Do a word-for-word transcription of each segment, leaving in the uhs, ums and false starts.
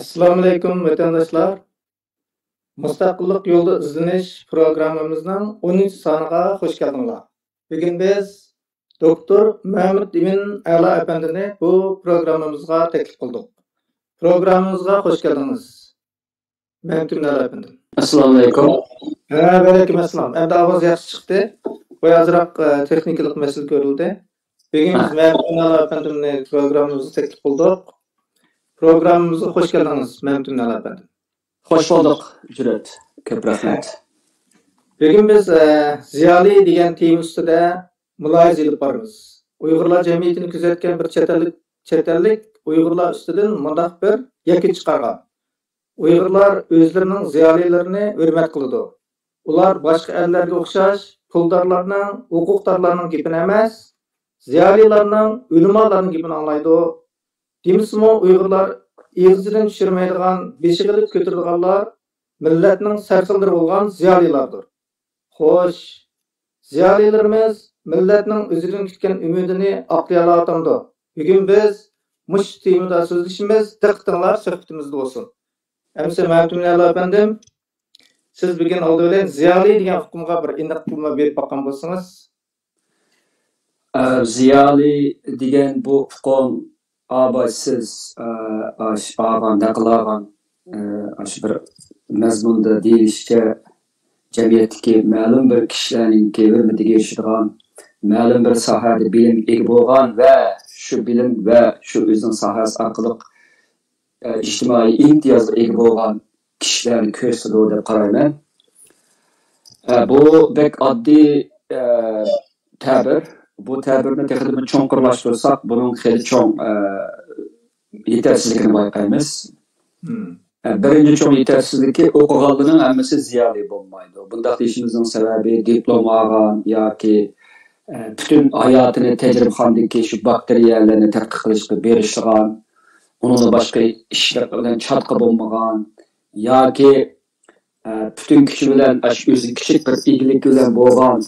ئەسسالامۇئەلەيكۇم، ۋەتەنداشلار! مۇستەقىللىق يولىدا ئىزدىنىش پروگراممىمىزنىڭ ئونىنچى سانىغا خۇش كەلدىڭلار. بۈگۈن بىز دوكتور مەمۇت ئىمىن ئەلا ئەپەندىنى بۇ پروگراممىمىزغا تەكلىپ قىلدۇق. پروگراممىمىزغا خۇش كەلدىڭىز، مەمۇت ئىمىن ئەلا ئەپەندىم. ئەسسالامۇئەلەيكۇم. ھە، ۋەئەلەيكۇم ئەسسالام. ئەمدى ئاۋاز ياخشى چىقتى. بۇ ئازراق، ئە، تېخنىكىلىق مەسىلە كۆرۈلدى. بۈگۈن بىز مەمۇت ئىمىن ئەلا ئەپەندىمنى پروگراممىمىزغا تەكلىپ قىلدۇق. پروگراممىمىزغا خۇش كەلدىڭىز، مەمۇت ئىمىن ئەلا ئەپەندىم. خوش بولدۇق، جۈرئەت. كۆپ رەھمەت. بۈگۈن بىز، ئە، زىيالىي دېگەن تېما ئۈستىدە مۇلاھىزە ئېلىپ بارىمىز. ئۇيغۇرلار جەمئىيىتىنى كۆزەتكەن بىر چەت ئەللىك، چەت ئەللىك ئۇيغۇرلار ئۈستىدىن مۇنداق بىر يەكۈن چىقارغان. ئۇيغۇرلار ئۆزلىرىنىڭ زىيالىيلىرىنى ھۆرمەت قىلىدۇ. ئۇلار باشقا ئەللەرگە ئوخشاش پۇلدارلارنىڭ، ھوقۇقدارلارنىڭ گېپىنى ئەمەس، زىيالىيلارنىڭ، ئۆلىمالارنىڭ گېپىنى ئاڭلايدۇ. دېمىسىمۇ ئۇيغۇرلار ئېغىزىدىن چۈشۈرمەيدىغان، بېشىغا ئېلىپ كۆتۈرىدىغانلار مىللەتنىڭ سەرخىللىرى بولغان زىيالىيلاردۇر. خوش، زىيالىيلىرىمىز مىللەتنىڭ ئۆزىدىن كۈتكەن ئۈمىدىنى ئاقلىيالاۋاتامدۇ؟ بۈگۈن بىز مۇشۇ تېمىدا سۆزلىشىمىز، دىققىتىڭلار سۆھبىتىمىزدە بولسۇن. ئەمىسە مەمتىمىن ئەلا ئەپەندىم، سىز بۈگۈن ئالدى بىلەن زىيالىي دېگەن ئۇقۇمغا بىر ئېنىقلىما بېرىپ باققان بولسىڭىز. ئە، زىيالىي دېگەن بۇ ئۇقۇم، ئاباي سىز، ئە، ئاش-، ئالغان، نەقىل ئالغان، ئە، ئاشۇ بىر مەزمۇندا دېيىلىشىچە، جەمئىيەتتىكى مەلۇم بىر كىشىلەرنىڭكى ھۆرمىتىگە ئېرىشىدىغان، مەلۇم بىر ساھەدە بىلىمگە ئىگە بولغان ۋە شۇ بىلىم ۋە شۇ ئۆزىنىڭ ساھەسى ئارقىلىق، ئە، ئىجتىمائىي ئىمتىيازغا ئىگە بولغان كىشىلەرنى كۆرسىتىدۇ دەپ قارايمەن. ئە، بۇ بەك ئاددىي، ئە، تەبىر. بۇ تەبىرنى تېخىمۇ چوڭقۇرلاشتۇرساق، بۇنىڭ خېلى چوڭ، ئە، يېتەرسىزلىكىنى بايقايمىز. مم. ئە، بىرىنچى چوڭ يېتەرسىزلىكى، ئوقۇغانلارنىڭ ھەممىسى زىيالىي بولمايدۇ. بۇنداق دېيىشىمىزنىڭ سەۋەبى، دىپلوم ئالغان ياكى، ئە، پۈتۈن ھاياتىنى تەجرىبىخانىدىكى شۇ باكتېرىيەلەرنى تەتقىق قىلىشقا بېغىشلىغان، ئۇنىڭدىن باشقا ئىشلار بىلەن چاتىقى بولمىغان ياكى، ئە، پۈتۈن كۈچى بىلەن ئاشۇ ئۆزىگە كىچىك بىر ئىگىلىك بىلەن بولغان،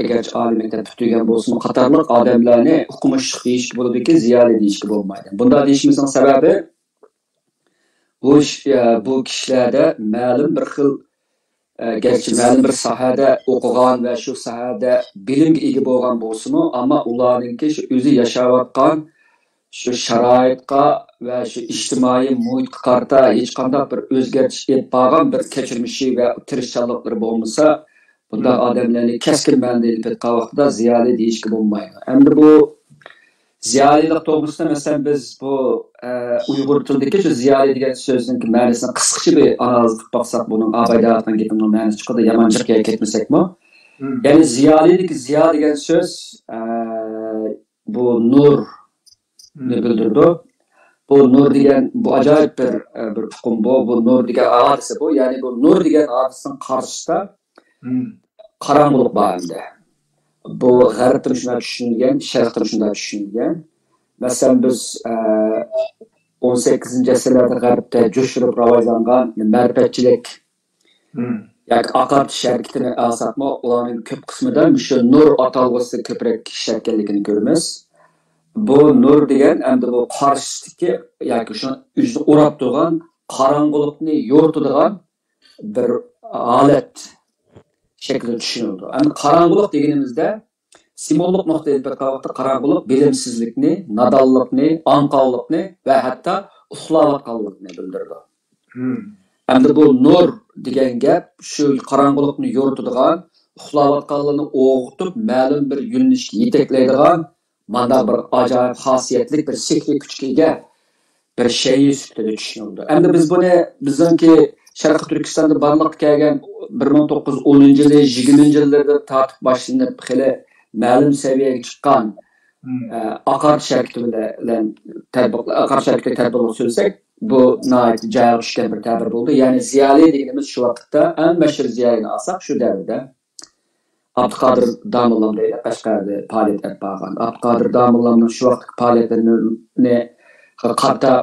ئەگەرچە ئالىي مەكتەپ پۈتتۈرگەن بولسىمۇ، قاتارلىق ئادەملەرنى ئوقۇمۇشلۇق دېيىشكە بولىدۇكى، زىيالىي دېيىشكە بولمايدۇ. بۇنداق دېيىشىمىزنىڭ سەۋەبى، بۇ ئىش-، ئە، بۇ كىشىلەردە مەلۇم بىر خىل، ئە، گەرچە مەلۇم بىر ساھەدە ئوقۇغان ۋە شۇ ساھەدە بىلىمگە ئىگە بولغان بولسىمۇ، ئەمما ئۇلارنىڭكى شۇ ئۆزى ياشاۋاتقان شۇ شارائىتقا ۋە شۇ ئىجتىمائىي مۇھىتقا قارىتا ھېچقانداق بىر ئۆزگەرتىش ئېلىپ بارغان بىر كەچۈرمىشى ۋە تىرىشچانلىقلىرى بولمىسا، بۇنداق مم. ئادەملەرنى كەسكىن مەنىدە ئېلىپ ئېيتقان ۋاقتىدا زىيالىي دېيىشكە بولمايدۇ. ئەمدى بۇ زىيالىيلىق توغرىسىدا، مەسىلەن، بىز بۇ، ئە، ئۇيغۇر تىلىدىكى شۇ زىيالىي دېگەن سۆزنىڭ مەنىسىنى قىسقىچە بىر ئانالىز قىلىپ باقساق، بۇنىڭ ئاباي دەۋاتقان گېپىنىڭ مەنىسى چىقىدۇ، يامان جىق يەرگە كەتمىسەكمۇ. مم. يەنى زىيالىيدىكى زىيا دېگەن سۆز، ئە، بۇ نۇرنى مم. بىلدۈرىدۇ. بۇ نۇر دېگەن، بۇ ئاجايىپ بىر، ئە، بىر ئۇقۇم بۇ. بۇ نۇر دېگەن ھادىسە بۇ. يەنى بۇ نۇر دېگەن ھادىسىنىڭ قارشىسىدا مم. قاراڭغۇلۇق بار ئەمدى. بۇ غەربتىمۇ شۇنداق چۈشىنىلگەن، شەرقتىمۇ شۇنداق چۈشىنىلگەن. مەسىلەن، بىز، ئە، ئون سەككىزىنچى ئەسىرلەردە غەربتە جۇش ئۇرۇپ راۋاجلانغان مەرىپەتچىلىك مم. ياكى ئاقارتىش ھەرىكىتىنى ئالساقمۇ، ئۇلارنىڭ كۆپ قىسمىدا مۇشۇ نۇر ئاتالغۇسى كۆپرەك ئىشلەتكەنلىكىنى كۆرىمىز. بۇ نۇر دېگەن ئەمدى بۇ قارشىسىدىكى ياكى شۇ ئۆزىنى ئوراپ تۇرغان قاراڭغۇلۇقنى يورۇتىدىغان بىر ھالەت شەكلىدە چۈشىنىلىدۇ. ئەمدى قاراڭغۇلۇق دېگىنىمىزدە، سىمۋوللۇق نۇقتىدىن باققان ۋاقىتتا قاراڭغۇلۇق بىلىمسىزلىكنى، نادانلىقنى، ئاڭقاۋلىقنى ۋە ھەتتا ئۇخلاۋاتقانلىقنى بىلدۈرىدۇ. مم. ئەمدى بۇ نۇر دېگەن گەپ شۇ قاراڭغۇلۇقنى يورۇتىدىغان، ئۇخلاۋاتقانلارنى ئويغىتىپ، مەلۇم بىر يۆنىلىشكە يېتەكلەيدىغان، مانداق بىر ئاجايىپ خاسىيەتلىك بىر سېھرىي كۈچكە ئىگە بىر شەيئى سۈپىتىدە چۈشىنىلىدۇ. ئەمدى بىز بۇنى بىزنىڭكى شەرقىي تۈركىستاندا بارلىققا كەلگەن بىر مىڭ توققۇز يۈز ئونىنچى يىلى، يىگىرمىنچى يىللىرىدا تارتىپ باشلىنىپ، خېلى مەلۇم سەۋىيەگە چىققان، مم. ئە، ئاقارتىش ھەرىكىتى بىلەن تەتبىق-، ئاقارتىش ھەرىكىتى تەتبىقلىق سۆزلىسەك، بۇ ناھايىتى جايىغا چۈشكەن بىر تەبىر بولدى. يەنى زىيالىي دېگىنىمىز شۇ ۋاقىتتا ئەڭ مەشھۇر زىيالىينى ئالساق، شۇ دەۋردە ئابدۇقادىر داموللام دەيلى، قەشقەردە پائالىيەت ئېلىپ بارغان. ئابدۇقادىر داموللامنىڭ شۇ ۋاقىتتىقى پائالىيەتلىرىنى قارتا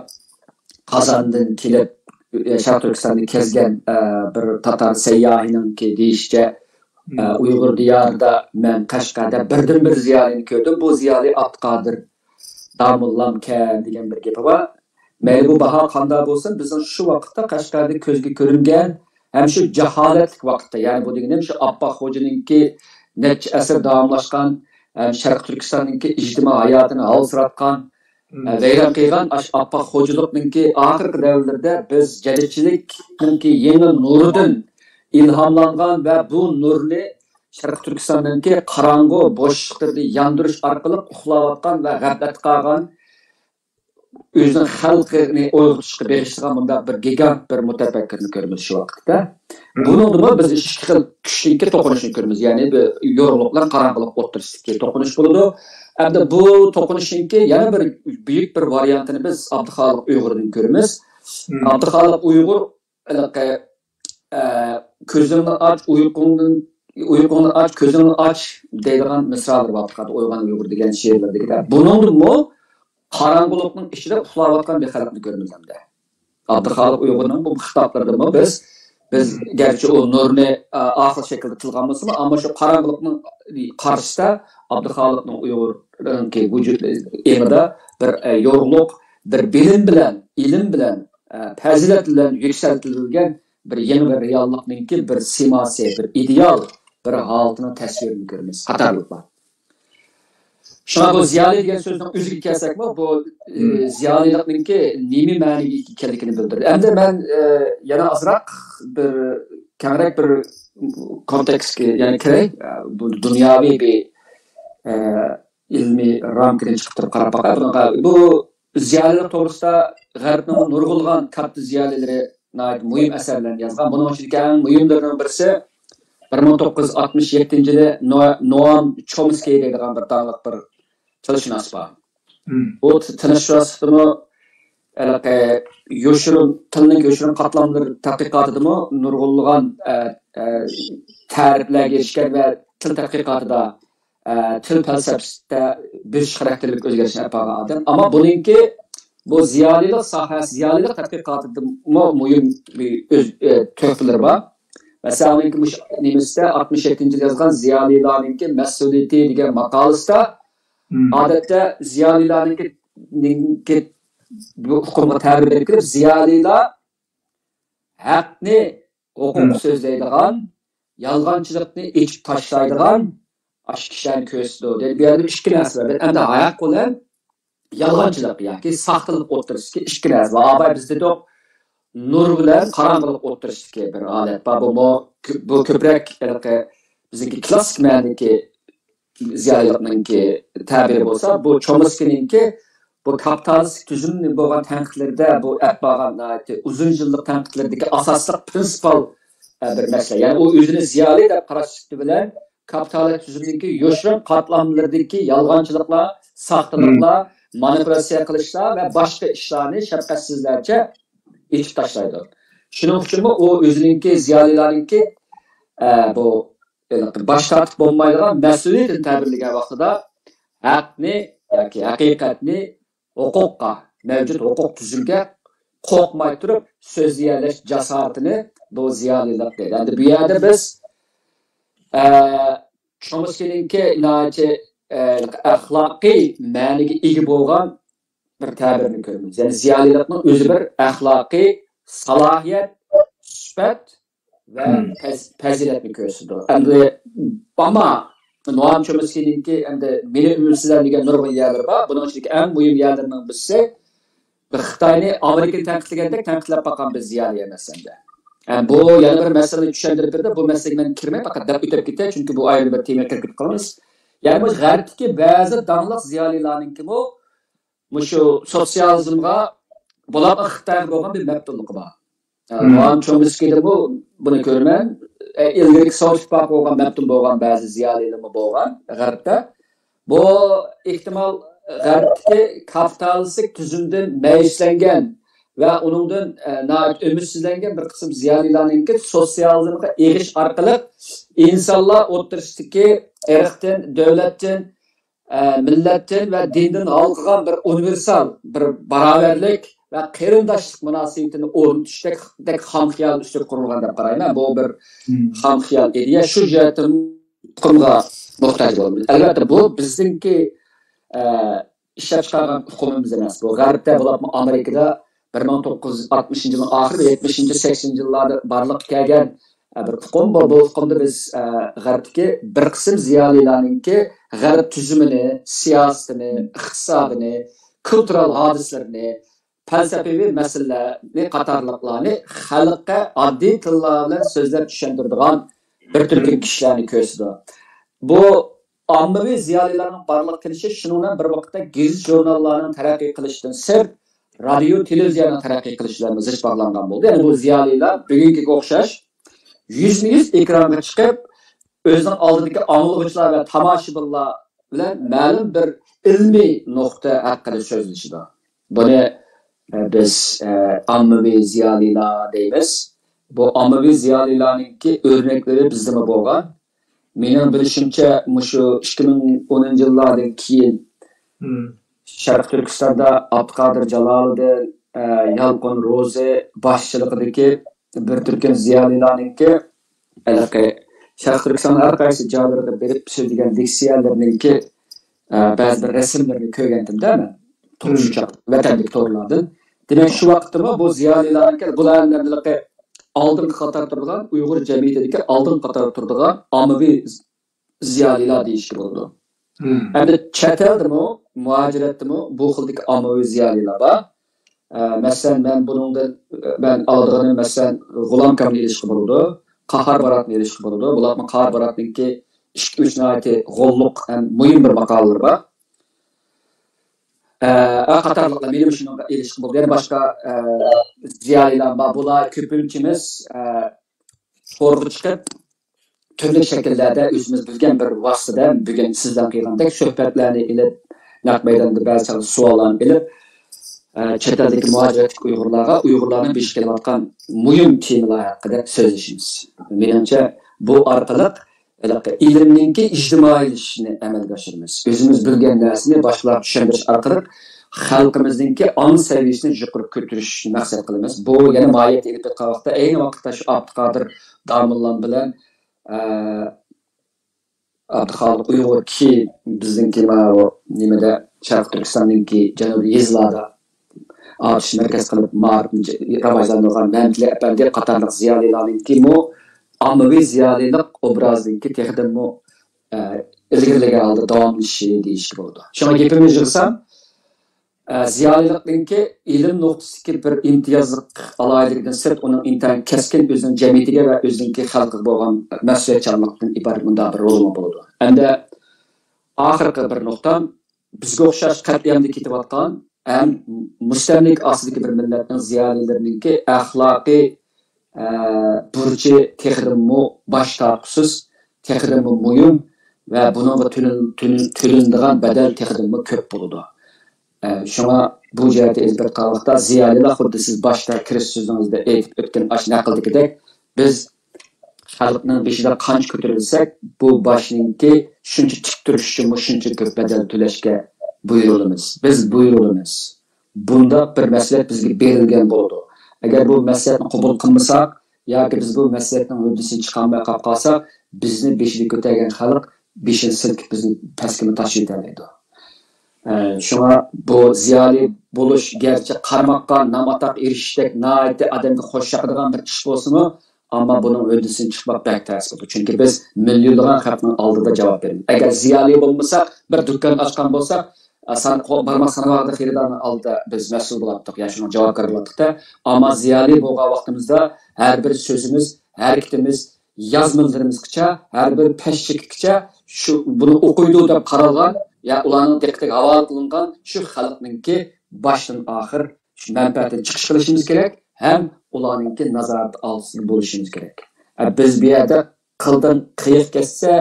قازاندىن كېلىپ، شەرقىي تۈركىستاننى كەزگەن، ئە، بىر تاتار سەيياھىنىڭكى دېيىشىچە، ئە، مم. ئۇيغۇر دىيارىدا مەن قەشقەردە بىردىنبىر زىيالىينى كۆردۈم. بۇ زىيالىي ئابدۇقادىر داموللامكەن دېگەن بىر گېپى بار. مەيلى بۇ باھا قانداق بولسۇن، بىزنىڭ شۇ ۋاقىتتا قەشقەردە كۆزگە كۆرۈنگەن ھەم شۇ جاھالەتلىك ۋاقىتتا، يەنى بۇ دېگىنىم شۇ ئاپپاق خوجىنىڭكى نەچچە ئەسىر داۋاملاشقان ھەم شەرقىي تۈركىستاننىڭكى ئىجتىمائىي ھاياتىنى ھالسىراتقان، ۋەيران قىلغان ئاش ئاپپاق خوجىلىقنىڭكى ئاخىرقى دەۋرلىرىدە بىز جەدىدچىلىكنىڭكى يېڭى نۇرىدىن ئىلھاملانغان ۋە بۇ نۇرنى شەرقىي تۈركىستاننىڭكى قاراڭغۇ بوشلۇقلىرىدا ياندۇرۇش ئارقىلىق ئۇخلاۋاتقان ۋە غەپلەتتە قالغان ئۆزىنىڭ خەلقىنى ئويغىتىشقا بېغىشلىغان مۇنداق بىر گىگانت بىر مۇتەپەككۇرنى كۆرىمىز شۇ ۋاقىتتا. بۇنىڭدىمۇ بىز ئىككى خىل كۈچنىڭكى توقۇنۇشىنى كۆرىمىز. يەنى بىر يورۇقلۇق بىلەن قاراڭغۇلۇق ئوتتۇرىسىدىكى توقۇنۇش بولىدۇ. ئەمدى بۇ توقۇنۇشنىڭكى يەنە بىر بۈيۈك بىر ۋارىيانتىنى بىز ئابدۇخالىق ئۇيغۇردىن كۆرىمىز. ئابدۇخالىق ئۇيغۇر ھېلىقى، ئە، «كۆزۈڭنى ئاچ، ئۇيقۇڭدىن، ئۇيقۇڭنى ئاچ، كۆزۈڭنى ئاچ» دەيدىغان مىسرالىرى بار پەقەت ئويغان ئۇيغۇر دېگەن شېئىرلىرىدىكىدە. بۇنىڭدىمۇ قاراڭغۇلۇقنىڭ ئىچىدە ئۇخلاۋاتقان بىر خەلقنى كۆرىمىز ئەمدى. ئابدۇخالىق ئۇيغۇرنىڭ بۇ خىتابلىرىدىمۇ بىز، بىز گەرچە ئۇ نۇرنى، ئا، ئاخىر شەكىلدە تىلغا ئالمىسىمۇ، ئەمما شۇ قاراڭغۇلۇقنىڭ قارشىسىدا ئابدۇخالىقنىڭ ئۇيغۇرنىڭكى ۋۇجۇد ئېڭىدا بىر، ئە، يورۇقلۇق، بىر بىلىم بىلەن، ئىلىم بىلەن، ئە، پەزىلەت بىلەن يۈكسەلتىلگەن بىر يېڭى بىر رېئاللىقنىڭكى بىر سىيماسى، بىر ئىدېئال، بىر ھالىتىنىڭ تەسۋىرىنى كۆرىمىز قاتارلىقلار. شۇڭا بۇ زىيالىي دېگەن سۆزنىڭ ئۆزىگە كەلسەكمۇ، بۇ، ئى، زىيالىيلىقنىڭكى نېمە مەنىگە ئىكەنلىكىنى بىلدۈرىدۇ. ئەمدى مەن، ئى، يەنە ئازراق بىر كەڭرەك بىر كونتېكستكە يەنە كىرەي. بۇ دۇنياۋى بىر، ئى، ئىلمىي رامكىدىن چىقىپ تۇرۇپ قاراپ باقاي بۇنىڭغا. بۇ زىيالىيلىق توغرىسىدا غەربنىڭ نۇرغۇنلىغان كاتتا زىيالىيلىرى ناھايىتى مۇھىم ئەسەرلەرنى يازغان. بۇنىڭ ئىچىدىكى ئەڭ مۇھىملىرىنىڭ بىرسى، بىر مىڭ توققۇز يۈز ئاتمىش يەتتىنچى يىلى نو-، نوئام چومسكىي دەيدىغان بىر داڭلىق بىر تىلشۇناس بار. بۇ ت-، تىلشۇناسلىقتىمۇ ھېلىقى يوشۇرۇن، تىلنىڭ يوشۇرۇن قاتلاملىرى تەتقىقاتىدىمۇ نۇرغۇنلىغان، ئە، ئە، تەرىپلەرگە ئېرىشكەن ۋە تىل تەتقىقاتىدا، ئە، تىل پەلسەپىسىدە بۆسۈش خاراكتېرلىك ئۆزگىرىشنى ئەپ بارغان ئادەم. ئەمما بۇنىڭكى بۇ زىيالىيلىق ساھەسى، زىيالىيلىق تەتقىقاتىدىمۇ مۇھىم بىر ئۆز، ئە، تۆھپىلىرى بار. مەسىلەن، ئۇنىڭكى مۇشۇ نېمىسىدە ئاتمىش يەتتىنچى يىل يازغان زىيالىيلارنىڭكى مەسئۇلىيىتى دېگەن ماقالىسىدا، ئادەتتە زىيالىيلارنىڭكى، نىڭكى بۇ ئۇقۇمغا تەبىر بېرىپ كىرىپ، زىيالىيلار ھەقنى، ھوقۇق سۆزلەيدىغان، يالغانچىلىقنى ئېچىپ تاشلايدىغان ئاشۇ كىشىلەرنى كۆرسىتىدۇ. دەيدۇ، بۇ يەردە ئىككى نەرسە بار. ئەمدى ھەق بىلەن يالغانچىلىق ياكى ساختىلىق ئوتتۇرىسىدىكى ئىككى نەرسە بار. ئاباي بىز دېدۇق، نۇر بىلەن قاراڭغۇلۇق ئوتتۇرىسىدىكى بىر ھالەت بار. بۇمۇ كۆ-، بۇ كۆپرەك ھېلىقى بىزنىڭكى كلاسسىك مەنىدىكى زىيالىيلىقنىڭكى تەبىرى بولسا، بۇ چومسكىنىڭكى بۇ كاپىتالىستىك تۈزۈمنى بولغان تەنقىدلىرىدە بۇ ئەپ بارغان ناھايىتى ئۇزۇن يىللىق تەنقىدلىرىدىكى ئاساسلىق پرىنسىپال، ئە، بىر مەسىلە. يەنى ئۇ ئۆزىنى زىيالىي دەپ قاراش سۈپىتى بىلەن كاپىتالىست تۈزۈمنىڭكى يوشۇرۇن قاتلاملىرىدىكى يالغانچىلىقلار، ساختىلىقلار، مانىپۇلياتسىيە قىلىشلار ۋە باشقا ئىشلارنى شەپقەتسىزلەرچە ئېچىپ تاشلايدۇ. شۇنىڭ ئۈچۈنمۇ ئۇ ئۆزىنىڭكى زىيالىيلارنىڭكى، ئە، بۇ باش تارتىپ بولمايدىغان مەسئۇلىيىتىنى تەبىرلىگەن ۋاقتىدا ھەقنى ياكى ھەقىقەتنى ھوقۇققا، مەۋجۇت ھوقۇق تۈزۈمگە قورقماي تۇرۇپ سۆزلىيەلەش جاسارىتىنى بۇ زىيالىيلىق دەيدۇ. ئەمدى بۇ يەردە بىز، ئە، چومسكىنىڭكى ناھايىتى، ئە، ئەخلاقىي مەنىگە ئىگە بولغان بىر تەبىرنى كۆرىمىز. يەنى زىيالىيلىقنىڭ ئۆزى بىر ئەخلاقىي سالاھىيەت، سۈپەت ۋە پەز-، پەزىلەتنى كۆرسىتىدۇ. ئەمدى، ئەمما نوئام چومسكىنىڭكى ئەمدى مېنى ئۈمىدسىزلەندۈرگەن نۇرغۇن يەرلىرى بار. بۇنىڭ ئىچىدىكى ئەڭ مۇھىم يەرلىرىنىڭ بىرسى، بىر خىتاينى ئامېرىكىنى تەنقىدلىگەندەك تەنقىدلەپ باققان بىر زىيالىي ئەمەس ئەمدى. ھەم بۇ يەنە بىر مەسىلىنى چۈشەندۈرۈپ بېرىدۇ. بۇ مەسىلىگە مەن كىرمەي، پەقەت دەپ ئۆتۈپ كېتەي، چۈنكى بۇ ئايرىم بىر تېمىغا كىرىپ كېتىپ قالىمىز. يەنى بۇ غەربتىكى بەزى داڭلىق زىيالىيلارنىڭكىمۇ مۇشۇ سوتسىيالىزمغا بولغان خىتايغا بولغان بىر مەپتۇنلۇقى بار. نوئام چومسكىدىمۇ بۇنى كۆرىمەن. ئە، ئىلگىرىكى سوۋېت ئىتتىپاقىغا بولغان مەپتۇن بولغان بەزى زىيالىيلىرىمۇ بولغان غەربتە. بۇ ئېھتىمال غەربتىكى كاپىتالىستىك تۈزۈمدىن مەيۈسلەنگەن ۋە ئۇنىڭدىن، ئە، ناھايىتى ئۈمىدسىزلەنگەن بىر قىسىم زىيالىيلارنىڭكى سوتسىيالىزمغا ئېغىش ئارقىلىق ئىنسانلار ئوتتۇرىسىدىكى ئىرقتىن، دۆلەتتىن، ئە، مىللەتتىن ۋە دىندىن ھالقىغان بىر ئۇنىۋېرسال، بىر باراۋەرلىك ۋە قېرىنداشلىق مۇناسىۋىتىنى ئورنىتىشتەك، دەك خام خىيال ئۈستىگە قۇرۇلغان دەپ قارايمەن. بۇ بىر خام خىيال ئىدىيە. شۇ جەھەتتىن ئۇقۇمغا موھتاج بولىمىز. ئەلۋەتتە، بۇ بىزنىڭكى، ئە، ئىشلەپچىقارغان ئۇقۇمىمىز ئەمەس. بۇ غەربتە، بولۇپمۇ ئامېرىكىدا بىر مىڭ توققۇز يۈز ئاتمىشىنچى يىلنىڭ ئاخىرى، يەتمىشىنچى، سەكسىنىنچى يىللاردا بارلىققا كەلگەن، ئە، بىر ئۇقۇم. بۇ، بۇ ئۇقۇمدا بىز، ئە، غەربتىكى بىر قىسىم زىيالىيلارنىڭكى غەرب تۈزۈمىنى، سىياسىتىنى، ئىقتىسادىنى، كۇلتۇرال ھادىسىلىرىنى، پەلسەپىۋى مەسىلىلەرنى قاتارلىقلارنى خەلققە ئاددىي تىللار بىلەن سۆزلەپ چۈشەندۈرىدىغان بىر تۈركۈم كىشىلەرنى كۆرسىتىدۇ. بۇ ئاممىۋى زىيالىيلارنىڭ بارلىققا كېلىشى شۇنىڭ بىلەن بىر ۋاقىتتا گېزىت-ژۇرناللارنىڭ تەرەققىي قىلىشىدىن سىرت، رادىيو-تېلېۋىزىيەنىڭ تەرەققىي قىلىشى بىلەن زىچ باغلانغان بولدى. يەنى بۇ زىيالىيلار بۈگۈنكىگە ئوخشاش يۈزمۇ يۈز ئېكرانغا چىقىپ، ئۆزىنىڭ ئالدىدىكى ئاڭلىغۇچىلار ۋە تاماشىبىنلار بىلەن مەلۇم بىر ئىلمىي نۇقتا ھەققىدە سۆزلىشىدۇ. بۇنى، ئە، بىز، ئە، ئاممىۋى زىيالىيلار دەيمىز. بۇ ئاممىۋى زىيالىيلارنىڭكى ئۆرنەكلىرى بىزدىمۇ بولغان. مېنىڭ بىلىشىمچە، مۇشۇ ئىككى مىڭ ئونىنچى يىللاردىن كېيىن شەرقىي تۈركىستاندا ئابدۇقادىر جالالىدىن، ئە، يالقۇن روزى باشچىلىقىدىكى بىر تۈركۈم زىيالىيلارنىڭكى ھېلىقى شەرقىي تۈركىستاننىڭ ھەر قايسى جايلىرىغا بېرىپ سۆزلىگەن لېكسىيەلىرىنىڭكى، ئە، بەزى بىر رەسىملىرىنى كۆرگەنتىم-دە مەن. تونۇش چاغ ۋەتەندىكى تورلاردىن. دېمەك، شۇ ۋاقىتتىمۇ بۇ زىيالىيلارنىڭكى بۇلار ھېلىقى ئالدىنقى قاتاردا تۇرىدىغان، ئۇيغۇر جەمئىيىتىدىكى ئالدىنقى قاتاردا تۇرىدىغان ئاممىۋى زىيالىيلار دېيىشكە بولىدۇ. ئەمدى چەت ئەلدىمۇ، مۇھاجىرەتتىمۇ بۇ خىلدىكى ئاممىۋى زىيالىيلار بار. ئە، مەسىلەن، مەن بۇنىڭدىن، مەن ئالىدىغىنىم، مەسىلەن، غۇلام كامىلنى ئېلىشقا بولىدۇ، قاھار باراتنى ئېلىشقا بولىدۇ. بۇلارمۇ قاھار باراتنىڭكى ئىككى، ئۈچ ناھايىتى غوللۇق ھەم مۇھىم بىر ماقالىلىرى بار. ئە، قاتارلىقلار مېنىمۇ شۇنىڭغا ئېلىشقا بولىدۇ. يەنە باشقا، ئە، زىيالىيلار بار. بۇلار كۆپىنچىمىز، ئە، تورغا چىقىپ، تۈرلۈك شەكىللەردە ئۆزىمىز بىلگەن بىر ۋاسىتىدە بۈگۈن سىز بىلەن قىلغاندەك سۆھبەتلەرنى ئېلىپ، نەق مەيداندا بەزى چاغدا سوئاللارنى ئېلىپ، ئە، چەت ئەلدىكى مۇھاجىرەتتىكى ئۇيغۇرلارغا ئۇيغۇرلارنىڭ بېشىغا كېلىۋاتقان مۇھىم تېمىلار ھەققىدە سۆزلىشىمىز. مېنىڭچە، بۇ ئارقىلىق ھېلىقى ئىلىمنىڭكى ئىجتىمائىيلىشىشىنى ئەمەلگە ئاشۇرىمىز. ئۆزىمىز بىلگەن نەرسىنى باشقىلارغا چۈشەندۈرۈش ئارقىلىق خەلقىمىزنىڭكى ئاڭ سەۋىيەسىنى يۇقىرى كۆتۈرۈشنى مەقسەت قىلىمىز. بۇ يەنە ماھىيەتتە ئېلىپ ئېيتقان ۋاقىتتا، ئەينى ۋاقىتتا شۇ ئابدۇقادىر داموللام بىلەن، ئە، ئابدۇخالىق ئۇيغۇر كى بىزنىڭكى ماۋۇ نېمىدە، شەرقىي تۈركىستاننىڭكى جەنۇبىي يېزىلاردا ئاتۇش مەركەز قىلىپ مائارىپنى راۋاجلاندۇرغان مەمتىلى ئەپەندى قاتارلىق زىيالىيلارنىڭكىمۇ ئاممىۋى زىيالىيلىق ئوبرازىنىڭكى تېخىدىنمۇ، ئە، ئىلگىرىلىگەن ھالدا داۋاملىشىشى دېيىشكە بولىدۇ. شۇڭا گېپىمنى يىغسام، ئە، زىيالىيلىقنىڭكى ئىلىم نۇقتىسىدىكى بىر ئىمتىيازلىق ئالاھىدىلىكىدىن سىرت، ئۇنىڭ ئىنتايىن كەسكىن ئۆزىنىڭ جەمئىيىتىگە ۋە ئۆزىنىڭكى خەلقىگە بولغان مەسئۇلىيەتچانلىقتىن ئىبارەت مۇنداق بىر رولىمۇ بولىدۇ. ھەمدە ئاخىرقى بىر نۇقتام، بىزگە ئوخشاش قەتلىئامدا كېتىۋاتقان ھەم مۇستەملىكە ئاستىدىكى بىر مىللەتنىڭ زىيالىيلىرىنىڭكى ئەخلاقىي، ئە، بۇرچى تېخىدىنمۇ باش تارتقۇسىز، تېخىدىنمۇ مۇھىم ۋە بۇنىڭغا تۆلىن-، تۆلىن-، تۆلىنىدىغان بەدەل تېخىدىنمۇ كۆپ بولىدۇ. ئە، شۇڭا بۇ جەھەتتە ئېلىپ ئېيتقان ۋاقىتتا زىيالىيلار خۇددى سىز باشتا كىرىش سۆزىڭىزدە ئېيتىپ ئۆتكەن ئاشۇ نەقىلدىكىدەك، بىز خەلقنىڭ بېشىدا قانچە كۆتۈرۈلسەك، بۇ باشنىڭكى شۇنچە تىك تۇرۇش ئۈچۈنمۇ شۇنچە كۆپ بەدەل تۆلەشكە بۇيرۇلىمىز. بىز بۇيرۇلىمىز. بۇنداق بىر مەسئۇلىيەت بىزگە بېرىلگەن بولىدۇ. ئەگەر بۇ مەسئۇلىيەتنى قوبۇل قىلمىساق ياكى بىز بۇ مەسئۇلىيەتنىڭ ھۆددىسىنى چىقالماي قاپ قالساق، بىزنى بېشىدا كۆتەرگەن خەلق بېشىنى سىلكىپ بىزنى پەسكىمۇ تاشلىۋېتەلەيدۇ. ئە، شۇڭا بۇ زىيالىي بولۇش گەرچە قارىماققا نام-ئاتاق ئېرىشىشتەك ناھايىتى ئادەمگە خوش ياقىدىغان بىر ئىش بولسىمۇ، ئەمما بۇنىڭ ھۆددىسىدىن چىقماق بەك تەس بولىدۇ. چۈنكى بىز مىليونلىغان خەلقنىڭ ئالدىدا جاۋاب بېرىمىز. ئەگەر زىيالىي بولمىساق، بىر دۇكان ئاچقان بولساق، ئە، سان-، قو-، بارماق سانىۋالغۇدەك خېرىدارنىڭ ئالدىدا بىز مەسئۇل بولاتتۇق، يا شۇنىڭ جاۋابكارى بولاتتۇق-دە. ئەمما زىيالىي بولغان ۋاقتىمىزدا ھەر بىر سۆزىمىز، ھەرىكىتىمىز، يازمىلىرىمىزغىچە، ھەر بىر پەشچىكىگىچە شۇ، بۇنى ئوقۇيدۇ دەپ قارالغان، يا ئۇلارنىڭ دىققىتىگە ھاۋالە قىلىنغان شۇ خەلقنىڭكى باشتىن ئاخىر شۇ مەنپەئەتىدىن چىقىش قىلىشىمىز كېرەك ھەم ئۇلارنىڭكى نازارىتى ئاستىدا بولۇشىمىز كېرەك. ئە، بىز بۇ يەردە قىلدىن قىيىق كەتسە،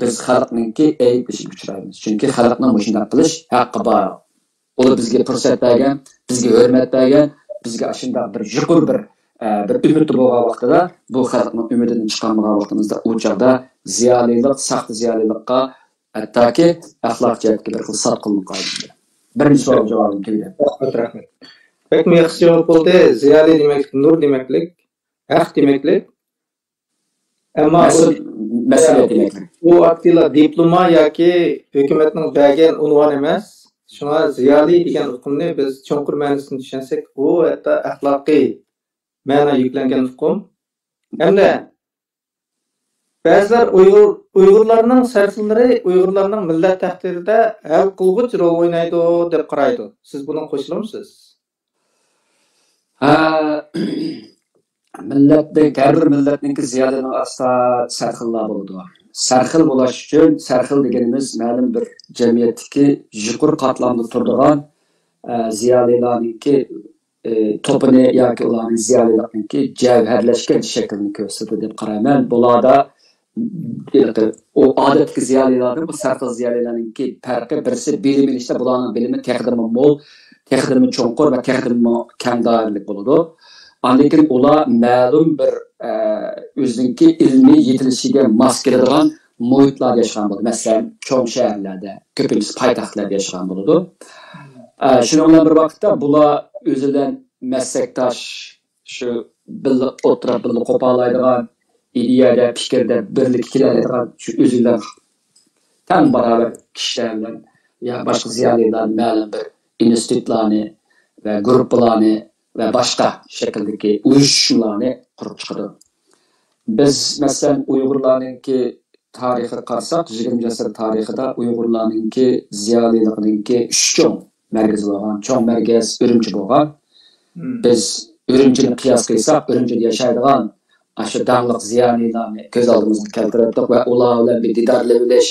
بىز خەلقنىڭكى ئەيىبلىشىگە ئۇچرايمىز. چۈنكى خەلقنىڭ مۇشۇنداق قىلىش ھەققى بار. ئۇلار بىزگە پۇرسەت بەرگەن، بىزگە ھۆرمەت بەرگەن، بىزگە ئاشۇنداق بىر يۇقىرى بىر، ئە، بىر ئۈمىدتە بولغان ۋاقتىدا، بۇ خەلقنىڭ ئۈمىدىدىن چىقارمىغان ۋاقتىمىزدا، ئۇ چاغدا زىيالىيلىق، ساختا زىيالىيلىققا، ھەتتاكى ئەخلاق جەھەتتىكى بىر خىل ساتقىنلىققا ئايلىنىدۇ. بىرىنچى سوئال جاۋابىنى تۈگىدى. رەھمەت، رەھمەت. بەكمۇ ياخشى جاۋاب بولدى. زىيالىي دېمەكلىك، نۇر دېمەكلىك، ھەق دېمەكلىك. ئەمما ئۇ، مەسئۇل-، مەسئۇلىيەت دېمەكلىك. ئۇ ئاتتىلا دىپلوما ياكى ھۆكۈمەتنىڭ بەرگەن ئۇنۋانى ئەمەس. شۇڭا زىيالىي دېگەن ئۇقۇمنى بىز چوڭقۇر مەنىسىنى چۈشەنسەك، ئۇ ھەتتا ئەخلاقىي مەنە يۈكلەنگەن ئۇقۇم. ھەمدە بەزىلەر ئۇيغۇر، ئۇيغۇرلارنىڭ سەرخىللىرى ئۇيغۇرلارنىڭ مىللەت تەقدىرىدە ھەل قىلغۇچ رول ئوينايدۇ دەپ قارايدۇ. سىز بۇنىڭغا قوشۇلامسىز؟ ھە، مىللەتنىڭ، ھەر بىر مىللەتنىڭكى زىيالىيلىرىنىڭ ئارىسىدا سەرخىللار بولىدۇ. سەرخىل بولۇش ئۈچۈن، سەرخىل دېگىنىمىز مەلۇم بىر جەمئىيەتتىكى يۇقىرى قاتلامدا تۇرىدىغان، ئە، زىيالىيلارنىڭكى، ئە، توپىنى ياكى ئۇلارنىڭ زىيالىيلىقنىڭكى جەۋھەرلەشكەن شەكلىنى كۆرسىتىدۇ دەپ قارايمەن. بۇلاردا ئۇ ئادەتتىكى زىيالىيلاردىن بۇ سەرخىل زىيالىيلارنىڭكى پەرقى، بىرسى بىلىم ئېلىشتا بۇلارنىڭ بىلىمى تېخىدىنمۇ مول، تېخىدىنمۇ چوڭقۇر ۋە تېخىدىنمۇ كەڭ دائىرىلىك بولىدۇ. ئاندىن كېيىن ئۇلار مەلۇم بىر، ئە، ئۆزىنىڭكى ئىلمىي يېتىلىشىگە ماس كېلىدىغان مۇھىتلاردا ياشىغان بولىدۇ. مەسىلەن، چوڭ شەھەرلەردە، كۆپىنچىسى پايتەختلەردە ياشىغان بولىدۇ. ئە، شۇنىڭ بىلەن بىر ۋاقىتتا بۇلار ئۆزى بىلەن مەسلەكداش، شۇ بىللە ئولتۇرۇپ، بىللە قوپالايدىغان، ئىدىيەدە، پىكىردە بىرلىككە كېلەلەيدىغان شۇ ئۆزى بىلەن تەڭ باراۋەر كىشىلەر بىلەن يا باشقا زىيالىيلار مەلۇم بىر ئىنستىتۇتلارنى ۋە گۇرۇپپىلارنى ۋە باشقا شەكىلدىكى ئۇيۇشۇشمىلارنى قۇرۇپ چىقىدۇ. بىز، مەسىلەن، ئۇيغۇرلارنىڭكى تارىخىغا قارىساق، يىگىرمىنچى ئەسىر تارىخىدا ئۇيغۇرلارنىڭكى زىيالىيلىقىنىڭكى ئۈچ چوڭ مەركىزى بولغان، چوڭ مەركەز ئۈرۈمچى بولغان. بىز ئۈرۈمچىنى قىياس قىلساق، ئۈرۈمچىدە ياشايدىغان ئاشۇ داڭلىق زىيالىيلارنى كۆز ئالدىمىزغا كەلتۈرۈۋەتتۇق ۋە ئۇلار بىلەن بىر دىدارلىۋېلىش،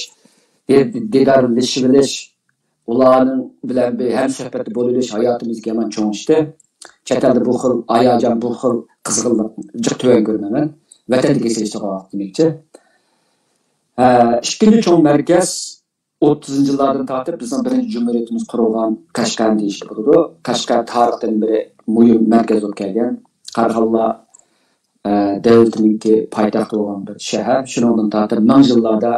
دى-، دىدارلىشىۋېلىش، ئۇلارنىڭ بىلەن بىر ھەمسۆھبەتتە بولۇۋېلىش ھاياتىمىزدىكى يامان چوڭ ئىشتى. چەت ئەلدە بۇ خىل ھاياجان، بۇ خىل قىزغىنلىق جىق تۆۋەن كۆرمەيمەن. ۋەتەندىكىگە سېلىشتۇرغان ۋاقىت دېمەكچى. ئە، ئىككىنچى چوڭ مەركەز ئوتتۇزىنچى يىللاردىن تارتىپ بىزنىڭ بىرىنچى جۇمھۇرىيىتىمىز قۇرۇلغان قەشقەرنى دېيىشكە بولىدۇ. قەشقەر تارىختىن بېرى مۇھىم مەركەز بولۇپ كەلگەن. قاراخانلار، ئە، دەۋلىتىنىڭكى پايتەختى بولغان بىر شەھەر. شۇنىڭدىن تارتىپ مىڭ يىللاردا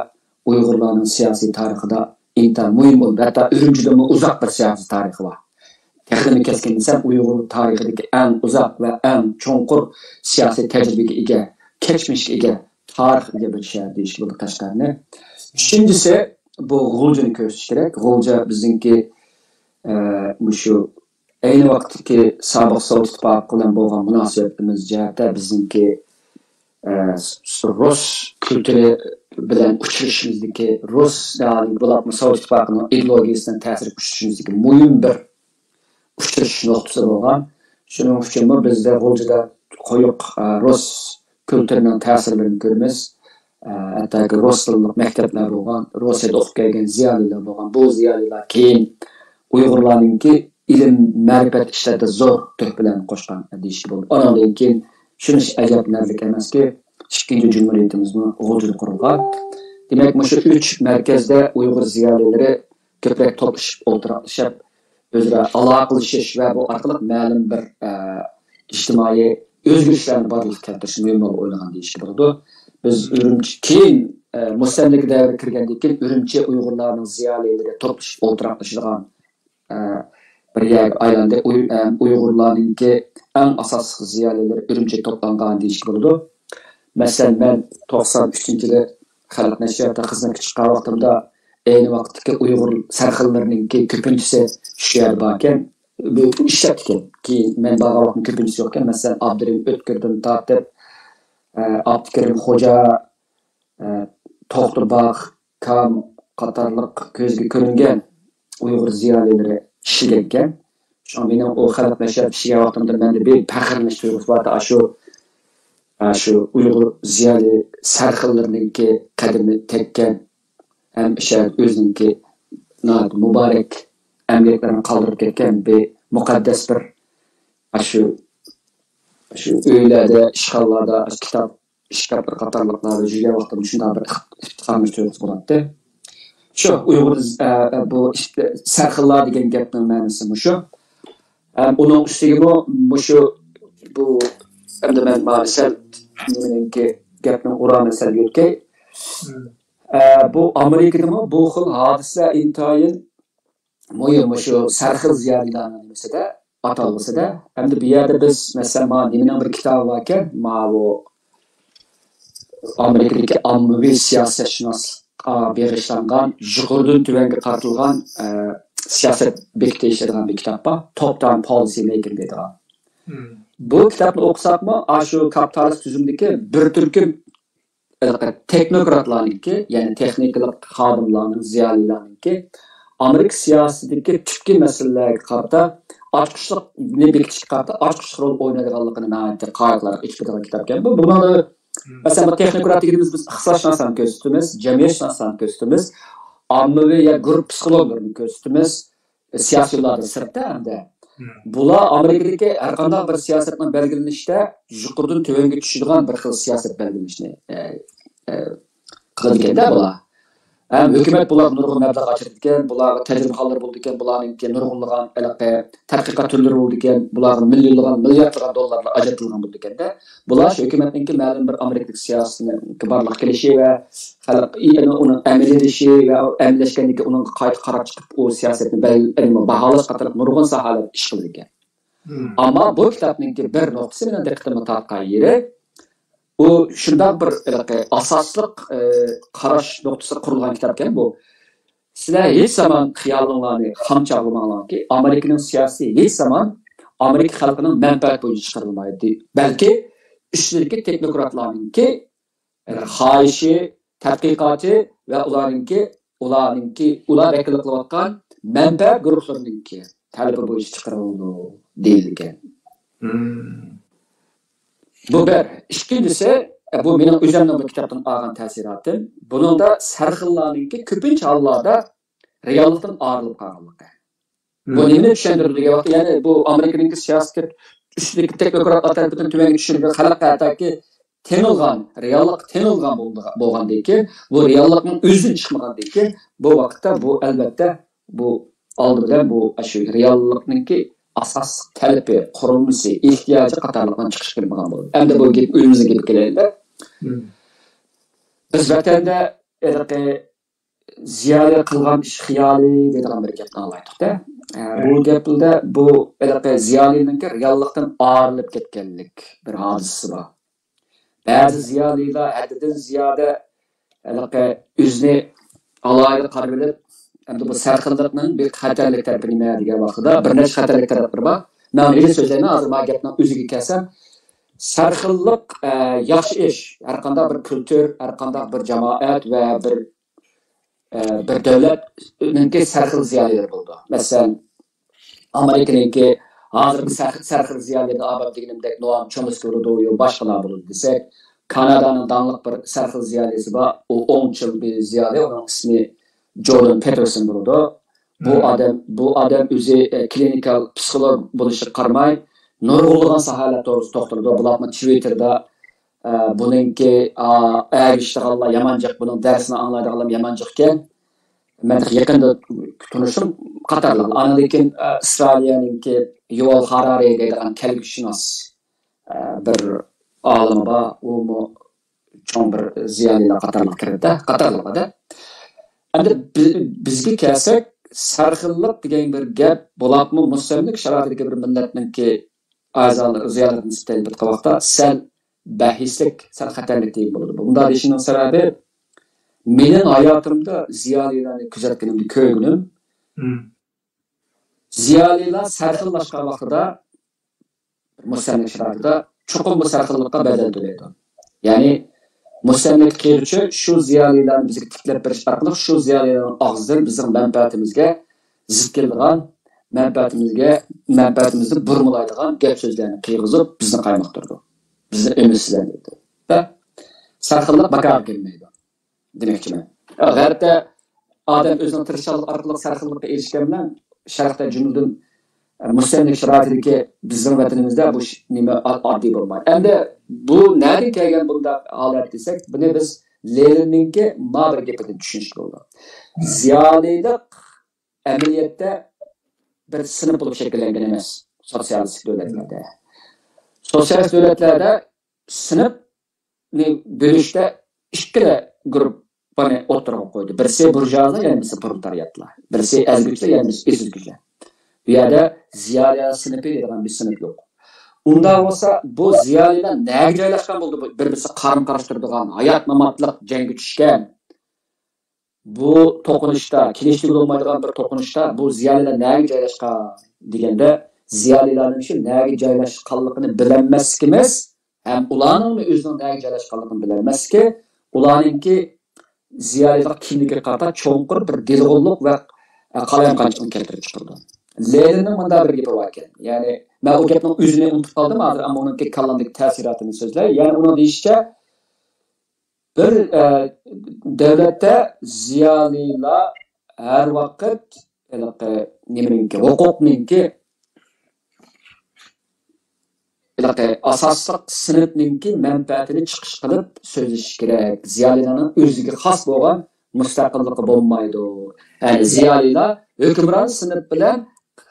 ئۇيغۇرلارنىڭ سىياسىي تارىخىدا ئىنتايىن مۇھىم بولۇپ، ھەتتا ئۈرۈمچىدىنمۇ ئۇزاق بىر سىياسىي تارىخى بار. تېخىمۇ كەسكىن دېسەم، ئۇيغۇر تارىخىدىكى ئەڭ ئۇزاق ۋە ئەڭ چوڭقۇر سىياسىي تەجرىبىگە ئىگە، كەچمىشكە ئىگە، تارىخقا ئىگە بىر شەھەر دېيىشكە بولىدۇ قەشقەرنى. ئۈچىنچىسى، بۇ غۇلجىنى كۆرسىتىش كېرەك. غۇلجا بىزنىڭكى، ئە، مۇشۇ ئەينى ۋاقىتتىكى سابىق سوۋېت ئىتتىپاقى بىلەن بولغان مۇناسىۋەتلىرىمىز جەھەتتە بىزنىڭكى، ئە، رۇس كۈلتۈرى بىلەن ئۇچرىشىشىمىزدىكى، رۇس، بولۇپمۇ سوۋېت ئىتتىپاقىنىڭ ئىدېئولوگىيىسىنىڭ تەسىرىگە ئۇچرىشىشىمىزدىكى مۇھىم بىر ئۇچرىشىش نۇقتىسى بولغان. شۇنىڭ ئۈچۈنمۇ بىزدە غۇلجىدا قويۇق، ئە، رۇس كۈلتۈرىنىڭ تەسىرلىرىنى كۆرىمىز. ئە، ھەتتاكى رۇس تىللىق مەكتەپلەر بولغان، روسىيەدە ئوقۇپ كەلگەن زىيالىيلار بولغان. بۇ زىيالىيلار كېيىن ئۇيغۇرلارنىڭكى ئىلىم، مەرىپەت ئىشلىرىدا زور تۆھپىلەرنى قوشقان دېيىشكە بولىدۇ. ئانىڭدىن كېيىن شۇنىسى ئەجەبلىنەرلىك ئەمەسكى، ئىككىنچى جۇمھۇرىيىتىمىزمۇ غۇلجىدا قۇرۇلغان. دېمەك، مۇشۇ ئۈچ مەركەزدە ئۇيغۇر زىيالىيلىرى كۆپرەك توپلىشىپ، ئولتۇراقلىشىپ، ئۆزئارا ئالاقىلىشىش ۋە بۇ ئارقىلىق مەلۇم بىر، ئە، ئىجتىمائىي ئۆزگىرىشلەرنى بارلىققا كەلتۈرۈش مۇھىم رول ئوينىغان دېيىشكە بولىدۇ. بىز ئۈرۈمچى، كېيىن، ئە، مۇستەملىكە دەۋرىگە كىرگەندىن كېيىن ئۈرۈمچى ئۇيغۇرلارنىڭ زىيالىيلىرى توپلىشىپ ئولتۇراقلىشىدىغان، ئە، بىر يەرگە ئايلاندى. ئۇي-، ئە، ئۇيغۇرلارنىڭكى ئەڭ ئاساسلىق زىيالىيلىرى ئۈرۈمچىگە توپلانغان دېيىشكە بولىدۇ. مەسىلەن، مەن توقسان ئۈچىنچى يىلى خەلق نەشرىياتىدا خىزمەتكە چىققان ۋاقتىمدا، ئەينى ۋاقىتتىكى ئۇيغۇر سەرخىللىرىنىڭكى كۆپىنچىسى شۇ يەردە باركەن، بۇ ئىشلەپتىكەن. كېيىن مەن بارغان ۋاقتىم كۆپىنچىسى يوقكەن. مەسىلەن، ئابدۇرېھىم ئۆتكۈردىن تارتىپ، ئە، ئابدۇكېرىم خوجا، ئە، توختى باغ، كام قاتارلىق كۆزگە كۆرۈنگەن ئۇيغۇر زىيالىيلىرى ئىشلىگەنكەن. شۇڭا مېنىڭ ئۇ خەلق نەشرىياتى ئىشلىگەن ۋاقتىمدا مەندە بىر پەخىرلىنىش تۇيغۇسى بار. ئاشۇ، ئاشۇ ئۇيغۇر زىيالىي سەرخىللىرىنىڭكى قەدىمى تەگكەن ھەم ئىشەر ئۆزىنىڭكى ناھايىتى مۇبارەك ئەمگەكلىرىنى قالدۇرۇپ كەتكەن بىر مۇقەددەس بىر، ئاشۇ، ئاشۇ ئۆيلەردە، ئىشخانىلاردا، ئاشۇ كىتاب ئىشكاپلىرى قاتارلىقلاردا يۈرگەن ۋاقتىمدا شۇنداق بىر ئىپتىخارلىنىش تۇيغۇسى بولاتتى. شۇ ئۇيغۇر، ئە، بۇ ئىپت-، سەرخىللار دېگەن گەپنىڭ مەنىسى مۇشۇ. ھەم ئۇنىڭ ئۈستىگىمۇ مۇشۇ، بۇ، ئەمدى مەن مانا سەل نېمىنىڭكى گەپنىڭ ئۇرانى سەل يۆتكەي. ئە، بۇ ئامېرىكىدىمۇ بۇ خىل ھادىسە ئىنتايىن مۇھىم، مۇشۇ سەرخىل زىيالىيلارنىڭ نېمىسىدە، ئاتالغۇسىدا. ئەمدى بۇ يەردە بىز، مەسىلەن، مانا نېمىنىڭ بىر كىتابى باركەن، ماۋۇ ئامېرىكىدىكى ئاممىۋى سىياسەتشۇناسلىققا بېغىشلانغان، يۇقىرىدىن تۆۋەنگە قارىتىلغان، ئە، سىياسەت بېكىتىش دەيدىغان بىر كىتاب بار، توپ داون پولىسى مېيكىنگ دەيدىغان. بۇ كىتابنى ئوقۇساقمۇ، ئاشۇ كاپىتالىست تۈزۈمدىكى بىر تۈركۈم تېخنوكراتلارنىڭكى، يەنى تېخنىكىلىق خادىملارنىڭ، زىيالىيلارنىڭكى ئامېرىكا سىياسىتىدىكى تۈپكى مەسىلىلەرگە قارىتا ئاچقۇچلۇقنى بېكىتىشكە قارىتا ئاچقۇچلۇق رول ئوينايدىغانلىقىنى ناھايىتى قايىل ئېچىپ بېرىدىغان كىتابكەن بۇ. بۇنىڭدا، مەسىلەن، بۇ تېخنوكرات دېگىنىمىز بىز ئىقتىسادشۇناسلارنى كۆرسىتىمىز، جەمئىيەتشۇناسلارنى كۆرسىتىمىز، ئاممىۋى يا گۇرۇپپا پسىخولوگلىرىنى كۆرسىتىمىز، سىياسىيونلاردىن سىرتتا ھەمدە بۇلار ئامېرىكىدىكى ھەر قانداق بىر سىياسەتنىڭ بەلگىلىنىشىدە يۇقىرىدىن تۆۋەنگە چۈشىدىغان بىر خىل سىياسەت بەلگىلىنىشنى، ئە، ئە، قىلىدىكەندە بۇلار. ھەم ھۆكۈمەت بۇلارغا نۇرغۇن مەبلەغ ئاجرىتىدىكەن، بۇلارغا تەجرىبىخانىلىرى بولىدىكەن، بۇلارنىڭكى نۇرغۇنلىغان ھېلىقى تەتقىقات تۈرلىرى بولىدىكەن، بۇلارغا مىليونلىغان، مىلياردلىغان دوللارلار ئاجرىتىلغان بولىدىكەندە، بۇلار شۇ ھۆكۈمەتنىڭكى مەلۇم بىر ئامېرىكىدىكى سىياسىتىنىڭكى بارلىققا كېلىشى ۋە خەلق ئۇنىڭ ئەمەلىيلىشى ۋە ئەمەلىيلەشكەندىن كېيىن ئۇنىڭغا قايتا قاراپ چىقىپ، ئۇ سىياسەتنى بەل-، باھالاش قاتارلىق نۇرغۇن ساھەلەردە ئىش قىلىدىكەن. ئەمما بۇ كىتابنىڭكى بىر نۇقتىسى مېنىڭ دىققىتىمنى تارتقان يېرى، ئۇ شۇنداق بىر ھېلىقى ئاساسلىق، ئى، قاراش نۇقتىسى قۇرۇلغان كىتابكەن بۇ. سىلەر ھېچ زامان خىيالىڭلارنى خام چاغلىماڭلاركى، ئامېرىكىنىڭ سىياسىتى ھېچ زامان ئامېرىكا خەلقىنىڭ مەنپەئەتى بويىچە چىقىرىلمايدۇ. بەلكى ئىچىدىكى تېخنوكراتلارنىڭكى، يەنى خاھىشى، تەتقىقاتى ۋە ئۇلارنىڭكى، ئۇلارنىڭكى، ئۇلار ۋەكىللىك قىلىۋاتقان مەنبە گۇرۇھلىرىنىڭكى تەلىپى بويىچە چىقىرىلىدۇ دېيىلگەن. بۇ بىر. ئىككىنچىسى، بۇ مېنىڭ ئۆزۈمنىڭ بۇ كىتابتىن ئالغان تەسىراتىم. بۇنىڭدا سەرخىللارنىڭكى كۆپىنچە ھاللاردا رېئاللىقتىن ئايرىلىپ قالغانلىقى. بۇ نېمىنى چۈشەندۈرىدۇ دېگەن ۋاقىتتا، يەنى بۇ ئامېرىكىنىڭكى سىياسىتى ئۈستىدىكى تېخنوكراتلار تەرىپىدىن تۆۋەنگە چۈشۈرۈلگەن خەلق ھەتتاكى تېڭىلغان، رېئاللىق تېڭىلغان بولغان-، بولغاندىن كېيىن، بۇ رېئاللىقنىڭ ئۆزىدىن چىقمىغاندىن كېيىن، بۇ ۋاقىتتا بۇ، ئەلۋەتتە، بۇ ئالدى بىلەن بۇ ئاشۇ رېئاللىقنىڭكى ئاساسلىق تەلىپى، قۇرۇلمىسى، ئېھتىياجى قاتارلىقلارنى چىقىشقا بولغان بولىدۇ. ئەمدى بۇ گەپ ئۆزىمىزنىڭ گېپىگە كېلەيلى. بىز ۋەتەندە ھېلىقى زىيالىي قىلغان ئىش خىيالىي دەيدىغان بىر گەپنى ئاڭلايتتۇق-دە. ئە، بۇ گەپلەردە بۇ ھېلىقى زىيالىينىڭكى رېئاللىقتىن ئايرىلىپ كەتكەنلىك بىر ھادىسىسى بار. بەزى زىيالىيلار ھەددىدىن زىيادە ھېلىقى ئۆزىنى ئالاھىدە قارىۋېلىپ، ئەمدى بۇ سەرخىللىقنىڭ بىر خەتەرلىك تەرىپى نېمە دېگەن ۋاقتىدا بىر نەچچە خەتەرلىك تەرەپلىرى بار. مەن ئۇنى ئېنىق سۆزلەيمەن، ھازىر مانا گەپنىڭ ئۆزىگە كەلسەم، سەرخىللىق، ئە، ياخشى ئىش. ھەر قانداق بىر كۈلتۈر، ھەر قانداق بىر جامائەت ۋە بىر، ئە، بىر دۆلەتنىڭكى سەرخىل زىيالىيلىرى بولىدۇ. مەسىلەن، ئامېرىكىنىڭكى ھازىرقى سەر-، سەرخىل زىيالىيلىرى ئاۋام دېگىنىمدەك نوئام چومسكى بولىدۇ، يا باشقىلار بولىدۇ دېسەك، كانادانىڭ داڭلىق بىر سەرخىل زىيالىيسى بار، ئۇ ئوڭچىل بىر زىيالىي، ئۇنىڭ ئىسمى جوردان پېتېرسون بولىدۇ. بۇ ئادەم، بۇ ئادەم ئۆزى، ئە، كلىنىكال پسىخولوگ بولۇشىغا قارىماي، نۇرغۇنلىغان ساھەلەر توغرىسىدا توختىلىدۇ. بولۇپمۇ تىۋىتتېردا، ئە، بۇنىڭكى، ئا، ئەگىشىدىغانلار يامان جىق، بۇنىڭ دەرسىنى ئاڭلايدىغانلار يامان جىق ئىكەن. مەن يېقىندا تونۇشۇم قاتارلىق. ئاندىن كېيىن، ئە، ئىسرائىلىيەنىڭكى يۇۋال خارارى دەيدىغان كەلگۈسىشۇناس، ئە، بىر ئالىم بار. ئۇمۇ چوڭ بىر زىيالىيلار قاتارلىق كىرىدۇ، قاتارلىقىدا. ئەمدى بى-، بىزگە كەلسەك، سەرخىللىق دېگەن بىر گەپ، بولۇپمۇ مۇستەملىكە شارائىتىدىكى بىر مىللەتنىڭكى ئەزالىرى، زىيالىيلىرى نىسبەتەن بىر ۋاقىتتا سەل بەھسلىك، سەل خەتەرلىك تېما بولىدۇ. بۇنداق دېيىشنىڭ سەۋەبى، مېنىڭ ھاياتىمدا زىيالىيلارنى كۆزەتكىنىمدە كۆرگىنىم، زىيالىيلار سەرخىللاشقان ۋاقتىدا مۇستەملىكە شارائىتىدا چوقۇم بۇ سەرخىللىققا بەدەل تۆلەيدۇ. يەنى مۇستەملىكە قىلغۇچى شۇ زىيالىيلارنى بىزگە تىكلەپ بېرىش ئارقىلىق شۇ زىيالىيلارنىڭ ئاغزىدىن بىزنىڭ مەنپەئەتىمىزگە زىت كېلىدىغان، مەنپەئەتىمىزگە، مەنپەئەتىمىزنى بۇرمىلايدىغان گەپ سۆزلەرنى قىلغۇزۇپ بىزنى قايمۇقتۇرىدۇ. بىزنى ئۈمىدسىزلەندۈرىدۇ. ۋە سەرخىللىق بىكارغا كەلمەيدۇ دېمەكچىمەن. غەربتە ئادەم ئۆزىنىڭ تىرىشچانلىقى ئارقىلىق سەرخىللىققا ئېرىشكەن بىلەن، شەرقتە جۈملىدىن، ئە، مۇستەملىكە شارائىتىدىكى بىزنىڭ ۋەتىنىمىزدە بۇ ئىش نېمە ئا-، ئاددىي بولمايدۇ. ئەمدى بۇ نەدىن كەلگەن بۇنداق ھالەت دېسەك، بۇنى بىز لېنىننىڭكى ما بىر گېپىدىن چۈشىنىشكە بولىدۇ. زىيالىيلىق ئەمەلىيەتتە بىر سىنىپ بولۇپ شەكىللەنگەن ئەمەس سوتسىيالىستىك دۆلەتلەردە. سوتسىيالىست دۆلەتلەردە سىنىپنى بۆلۈشتە ئىككىلا گۇرۇپپىنى ئوتتۇرىغا قويدى. بىرسى بۇرژۇئازلار، يەنە بىرسى پرولېتارىياتلار. بىرسى ئەزگۈچىلەر، يەنە بىرسى ئېزىلگۈچىلەر. بۇ يەردە زىيالىيلار سىنىپى دەيدىغان بىر سىنىپ يوق. ئۇنداق بولسا، بۇ زىيالىيلار نەگە جايلاشقان بولدى؟ بۇ بىر-بىرسىگە قارىمۇ قارشى تۇرىدىغان، ھايات-ماماتلىق جەڭگە چۈشكەن، بۇ توقۇنۇشتا، كېلىشتۈرگىلى بولمايدىغان بىر توقۇنۇشتا بۇ زىيالىيلار نەگە جايلاشقان دېگەندە، زىيالىيلارنىڭ شۇ نەگە جايلاشقانلىقىنى بىلەلمەسلىكىمىز ھەم ئۇلارنىڭمۇ ئۆزىنىڭ نەگە جايلاشقانلىقىنى بىلەلمەسلىكى ئۇلارنىڭكى زىيالىيلىق كىملىكىگە قارىتا چوڭقۇر بىر دېلىغۇللۇق ۋە قالايمىقانچىلىقنى كەلتۈرۈپ چىقىرىدۇ. لېنىننىڭ مۇنداق بىر گېپى باركەن، يەنى مەن ئۇ گەپنىڭ ئۆزىنى ئۇنتۇپ قالدىم، ھازىر، ئەمما ئۇنىڭكى كاللامدىكى تەسىراتىنى سۆزلەي. يەنى ئۇنىڭ دېيىشىچە، بىر، ئە، دۆلەتتە زىيالىيلار ھەر ۋاقىت ھېلىقى نېمىنىڭكى، ھوقۇقنىڭكى، ھېلىقى ئاساسلىق سىنىپنىڭكى مەنپەئەتىنى چىقىش قىلىپ سۆزلىشىش كېرەك. زىيالىيلارنىڭ ئۆزىگە خاس بولغان مۇستەقىللىقى بولمايدۇ. يەنى زىيالىيلار ھۆكۈمران سىنىپ بىلەن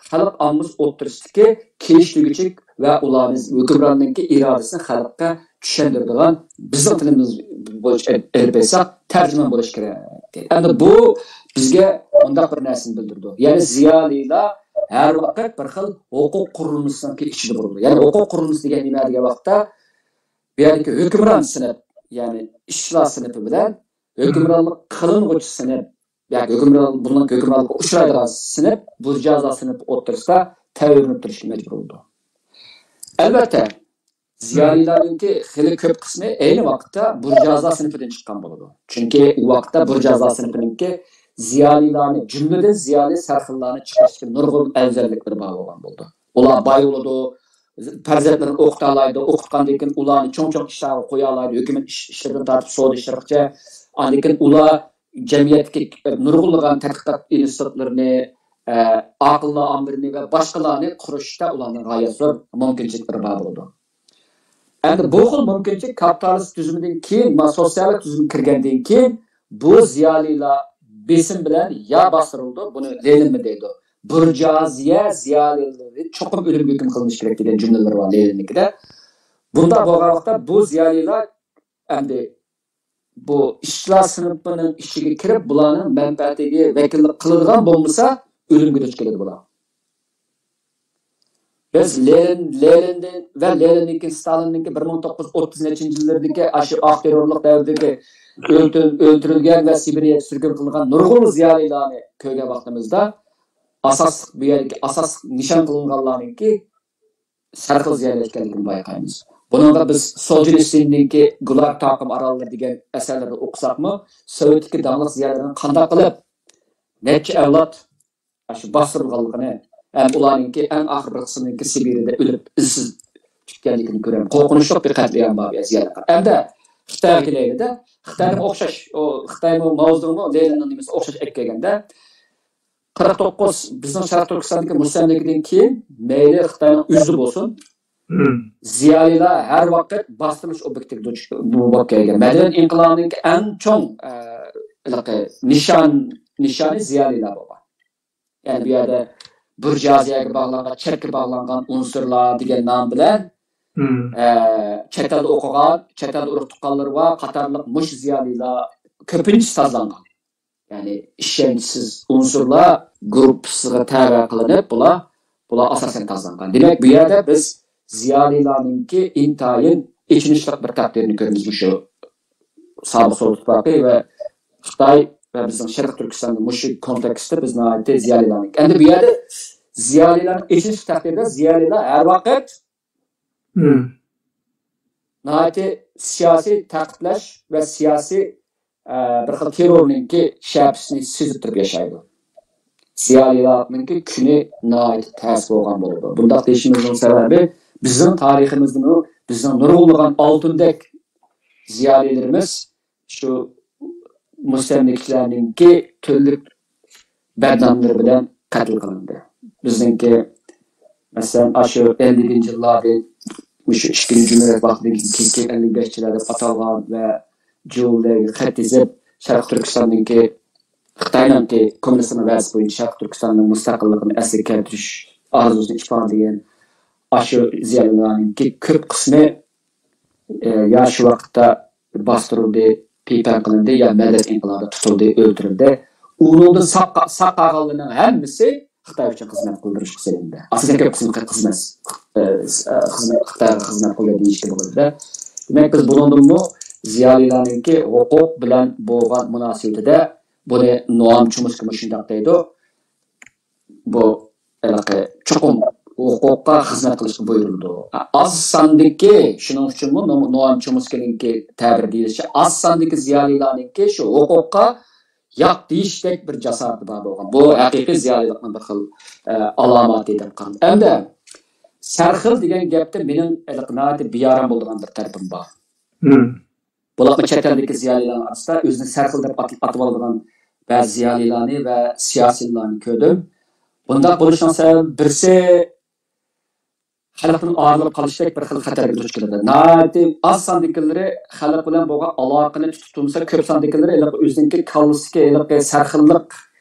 خەلق ئاممىسى ئوتتۇرىسىدىكى كېلىشتۈرگۈچىلىك ۋە ئۇلارنى ھۆكۈمراننىڭكى ئىرادىسىنى خەلققە چۈشەندۈرىدىغان، بىزنىڭ تىلىمىز بويىچە ئېلىپ ئېيتساق، تەرجىمان بولۇشى كېرەك. ئەمدى بۇ بىزگە مۇنداق بىر نەرسىنى بىلدۈرىدۇ. يەنى زىيالىيلار ھەر ۋاقىت بىر خىل ھوقۇق قۇرۇلمىسىنىڭكى ئىچىدە بولىدۇ. يەنى ھوقۇق قۇرۇلمىسى دېگەن نېمە دېگەن ۋاقىتتا، بۇ يەردىكى ھۆكۈمران سىنىپ، يەنى ئىشچىلار سىنىپى بىلەن ھۆكۈمرانلىق قىلىنغۇچى سىنىپ، ياكى ھۆكۈمران، بۇنىڭ ھۆكۈمرانلىققا ئۇچرايدىغان سىنىپ، بۇرژۇئازىيە سىنىپى ئوتتۇرىسىدا تەۋرىنىپ تۇرۇشقا مەجبۇر بولىدۇ. ئەلۋەتتە، زىيالىيلارنىڭكى خېلى كۆپ قىسمى ئەينى ۋاقىتتا بۇرژۇئازىيە سىنىپىدىن چىققان بولىدۇ. چۈنكى ئۇ ۋاقىتتا بۇرژۇئازىيە سىنىپىنىڭكى زىيالىيلارنى، جۈملىدىن زىيالىي سەرخىللارنى چىقىرىشتىكى نۇرغۇن ئەۋزەللىكلىرى بار بولغان بولىدۇ. ئۇلار باي بولىدۇ، پەرزەنتلىرىنى ئوقۇتالايدۇ، ئوقۇتقاندىن كېيىن ئۇلارنى چوڭ-چوڭ ئىشلارغا قويالايدۇ، ھۆكۈمەت ئىش-، ئىشلىرىدىن تارتىپ سودا ئىشلىرىغىچە. ئاندىن كېيىن ئۇلار جەمئىيەتتىكى نۇرغۇنلىغان تەتقىقات ئىنستىتۇتلىرىنى، ئە، ئاقىللار ئامبىرىنى ۋە باشقىلارنى قۇرۇشتا ئۇلارنىڭ غايەت زور مۇمكىنچىلىكلىرى بار بولىدۇ. ئەمدى بۇ خىل مۇمكىنچىلىك كاپىتالىست تۈزۈمدىن كېيىن، ما-، سوتسىيالىست تۈزۈمگە كىرگەندىن كېيىن بۇ زىيالىيلار بېسىم بىلەن يا باستۇرۇلىدۇ، بۇنى لېنىنمۇ دەيدۇ. بۇرژۇئازىيە زىيالىيلىرى چوقۇم ئۆلۈمگە ھۆكۈم قىلىنىشى كېرەك دېگەن جۈملىلىرى بار لېنىننىڭكىدە. بۇنداق بولغان ۋاقىتتا بۇ زىيالىيلار ئەمدى بۇ ئىشچىلار سىنىپىنىڭ ئىچىگە كىرىپ، بۇلارنىڭ مەنپەئەتىگە ۋەكىللىك قىلىدىغان بولمىسا، ئۆلۈمگە دۇچ كېلىدۇ بۇلار. بىز لېنىن، لېنىندىن ۋە لېنىندىن كېيىن ستالىندىن كېيىن بىر مىڭ توققۇز يۈز ئوتتۇز نەچچىنچى يىللىرىدىكى ئاشۇ ئاق تېررورلۇق دەۋرىدىكى ئۆلتۈر-، ئۆلتۈرۈلگەن ۋە سىبىرىيەگە سۈرگۈن قىلىنغان نۇرغۇنلىغان زىيالىيلارنى كۆرگەن ۋاقتىمىزدا، ئاساسلىق، بۇ يەردىكى ئاساسلىق نىشان قىلىنغانلارنىڭكى سەرخىل زىيالىي ئىكەنلىكىنى بايقايمىز. بۇنىڭغا بىز سولجېنىتسىندىكى گۇلاگ تاقىم ئاراللىرى دېگەن ئەسەرلىرىنى ئوقۇساقمۇ، سوۋېتتىكى داڭلىق زىيالىيلارنىڭ قانداق قىلىپ نەچچە ئەۋلاد ئاشۇ باستۇرۇلغانلىقىنى ھەم ئۇلارنىڭكى ئەڭ ئاخىر بىر قىسمىنىڭكى سىبىرىدە ئۆلۈپ ئىزسىز تۈگىگەنلىكىنى كۆرۈپ، قورقۇنچلۇق بىر قەتلىئام بار بۇ زىيالىيلار. ئەمدى خىتايغا كېلەيلىدە، خىتاينىڭ ئوخشاش، ئۇ خىتايمۇ ماۋزېدۇڭمۇ لېنىننىڭ نېمىسى ئوخشاش ئەكەلگەندە، قىرىق توققۇز بىزنىڭ شەرقىي تۈركىستاندىكى مۇستەملىكىدىن كېيىن مەيلى خىتاينىڭ ئۆزى بولسۇن، زىيالىيلار ھەر ۋاقىت باستۇرۇش ئوبيېكتىگە دۇچ بولۇپ كەلگەن. مەدەنىيەت ئىنقىلابىنىڭكى ئەڭ چوڭ، ئە، ھېلىقى نىشان، نىشانى زىيالىيلار بولغان. يەنى بۇ يەردە بۇرژۇئازىيەگە باغلانغان، چەتكە باغلانغان ئۇنسۇرلار دېگەن نام بىلەن، ئە، چەت ئەلدە ئوقۇغان، چەت ئەلدە ئۇرۇق تۇغقانلىرى بار قاتارلىق مۇشۇ زىيالىيلار كۆپىنچىسى سازلانغان. يەنى ئىشەنچسىز ئۇنسۇرلار گۇرۇپپىسىغا تەۋە قىلىنىپ، بۇلار، بۇلار ئاساسەن تازىلانغان. دېمەك، بۇ يەردە بىز زىيالىيلارنىڭكى ئىنتايىن ئېچىنىشلىق بىر تەقدىرنى كۆرىمىز. مۇشۇ سابىق سوۋېت ئىتتىپاقى ۋە خىتاي ۋە بىزنىڭ شەرقىي تۈركىستاندا مۇشۇ كونتېكستتا بىز ناھايىتى زىيالىيلارنىڭكى. ئەمدى بۇ يەردە زىيالىيلارنىڭ ئېچىنىشلىق تەقدىرىدە زىيالىيلار ھەر ۋاقىت ناھايىتى سىياسىي تەقىبلەش ۋە سىياسىي، ئە، بىر خىل تېررورنىڭكى شەپىسىنى سېزىپ تۇرۇپ ياشايدۇ. زىيالىيلارنىڭكى كۈنى ناھايىتى تەس بولغان بولىدۇ. بۇنداق دېيىشىمىزنىڭ سەۋەبى، بىزنىڭ تارىخىمىزدىمۇ بىزنىڭ نۇرغۇنلىغان ئالتۇندەك زىيالىيلىرىمىز شۇ مۇستەملىكىچىلەرنىڭكى تۈرلۈك بەدناملىرى بىلەن قەتل قىلىندى. بىزنىڭكى، مەسىلەن، ئاشۇ ئەللىكىنچى يىللاردىن، مۇشۇ ئىككىنچى جۇمھۇرىيەت ۋاقتىدىن كېيىنكى ئەللىك بەشچىلەر دەپ ئاتالغان ۋە جۇۋلەرگە خەت يېزىپ، شەرقىي تۈركىستاندىكى خىتاينىڭكى كوممۇنىستلارنىڭ ۋەدىسى بويىچە شەرقىي تۈركىستاننىڭ مۇستەقىللىقىنى ئەسلىگە كەلتۈرۈش ئارزۇسىنى ئىپادىلىگەن ئاشۇ زىيالىيلارنىڭكى كۆپ قىسمى، ئە، يا شۇ ۋاقىتتا باستۇرۇلدى، پىپەن قىلىندى، يا مەدەنىيەت ئىنقىلابىدا تۇتۇلدى، ئۆلتۈرۈلدى. ئۇنىڭدىن ساق، ساق قالغانلارنىڭ ھەممىسى خىتاي ئۈچۈن خىزمەت قىلدۇرۇشقا سېلىندى. ئاساسەن كۆپ قىسمى خىزمەت، ئە، خىزمەت، خىتايغا خىزمەت قىلدى دېيىشكە بولىدۇ. دېمەك، بىز بۇنىڭدىنمۇ زىيالىيلارنىڭكى ھوقۇق بىلەن بولغان مۇناسىۋىتىدە بۇنى نوئام چومسكىمۇ شۇنداق دەيدۇ. بۇ ھېلىقى چوقۇم ھوقۇققا خىزمەت قىلىشقا بۇيرۇلىدۇ. ئاز ساندىكى، شۇنىڭ ئۈچۈنمۇ نو-، نوئام چومسكىنىڭكى تەبىر دېيىشىچە، ئاز ساندىكى زىيالىيلارنىڭكى شۇ ھوقۇققا ياق دېيىشتەك بىر جاسارىتى بار بولغان. بۇ ھەقىقىي زىيالىيلىقنىڭ بىر خىل، ئە، ئالامىتى دەپ قارىدىم. ئەمدى سەرخىل دېگەن گەپتە مېنىڭ ھېلىقى ناھايىتى بىئارام بولىدىغان بىر تەرىپىم بار. بولۇپمۇ چەت ئەلدىكى زىيالىيلارنىڭ ئارىسىدا ئۆزىنى سەرخىل دەپ ئات-، ئاتىۋالىدىغان بەزى زىيالىيلارنى ۋە سىياسىيلارنى كۆردۈم. بۇنداق بولۇشنىڭ سەۋەبى بىرسى، خەلقنىڭ ئايرىلىپ قالىشتەك بىر خىل خەتەرگە دۇچ كېلىدۇ. ناھايىتى ئاز ساندىكىلىرى خەلق بىلەن بولغان ئالاقىنى تۇتۇپ تۇرمىسا، كۆپ ساندىكىلىرى ھېلىقى ئۆزىنىڭكى كاللىسىدىكى ھېلىقى سەرخىللىق،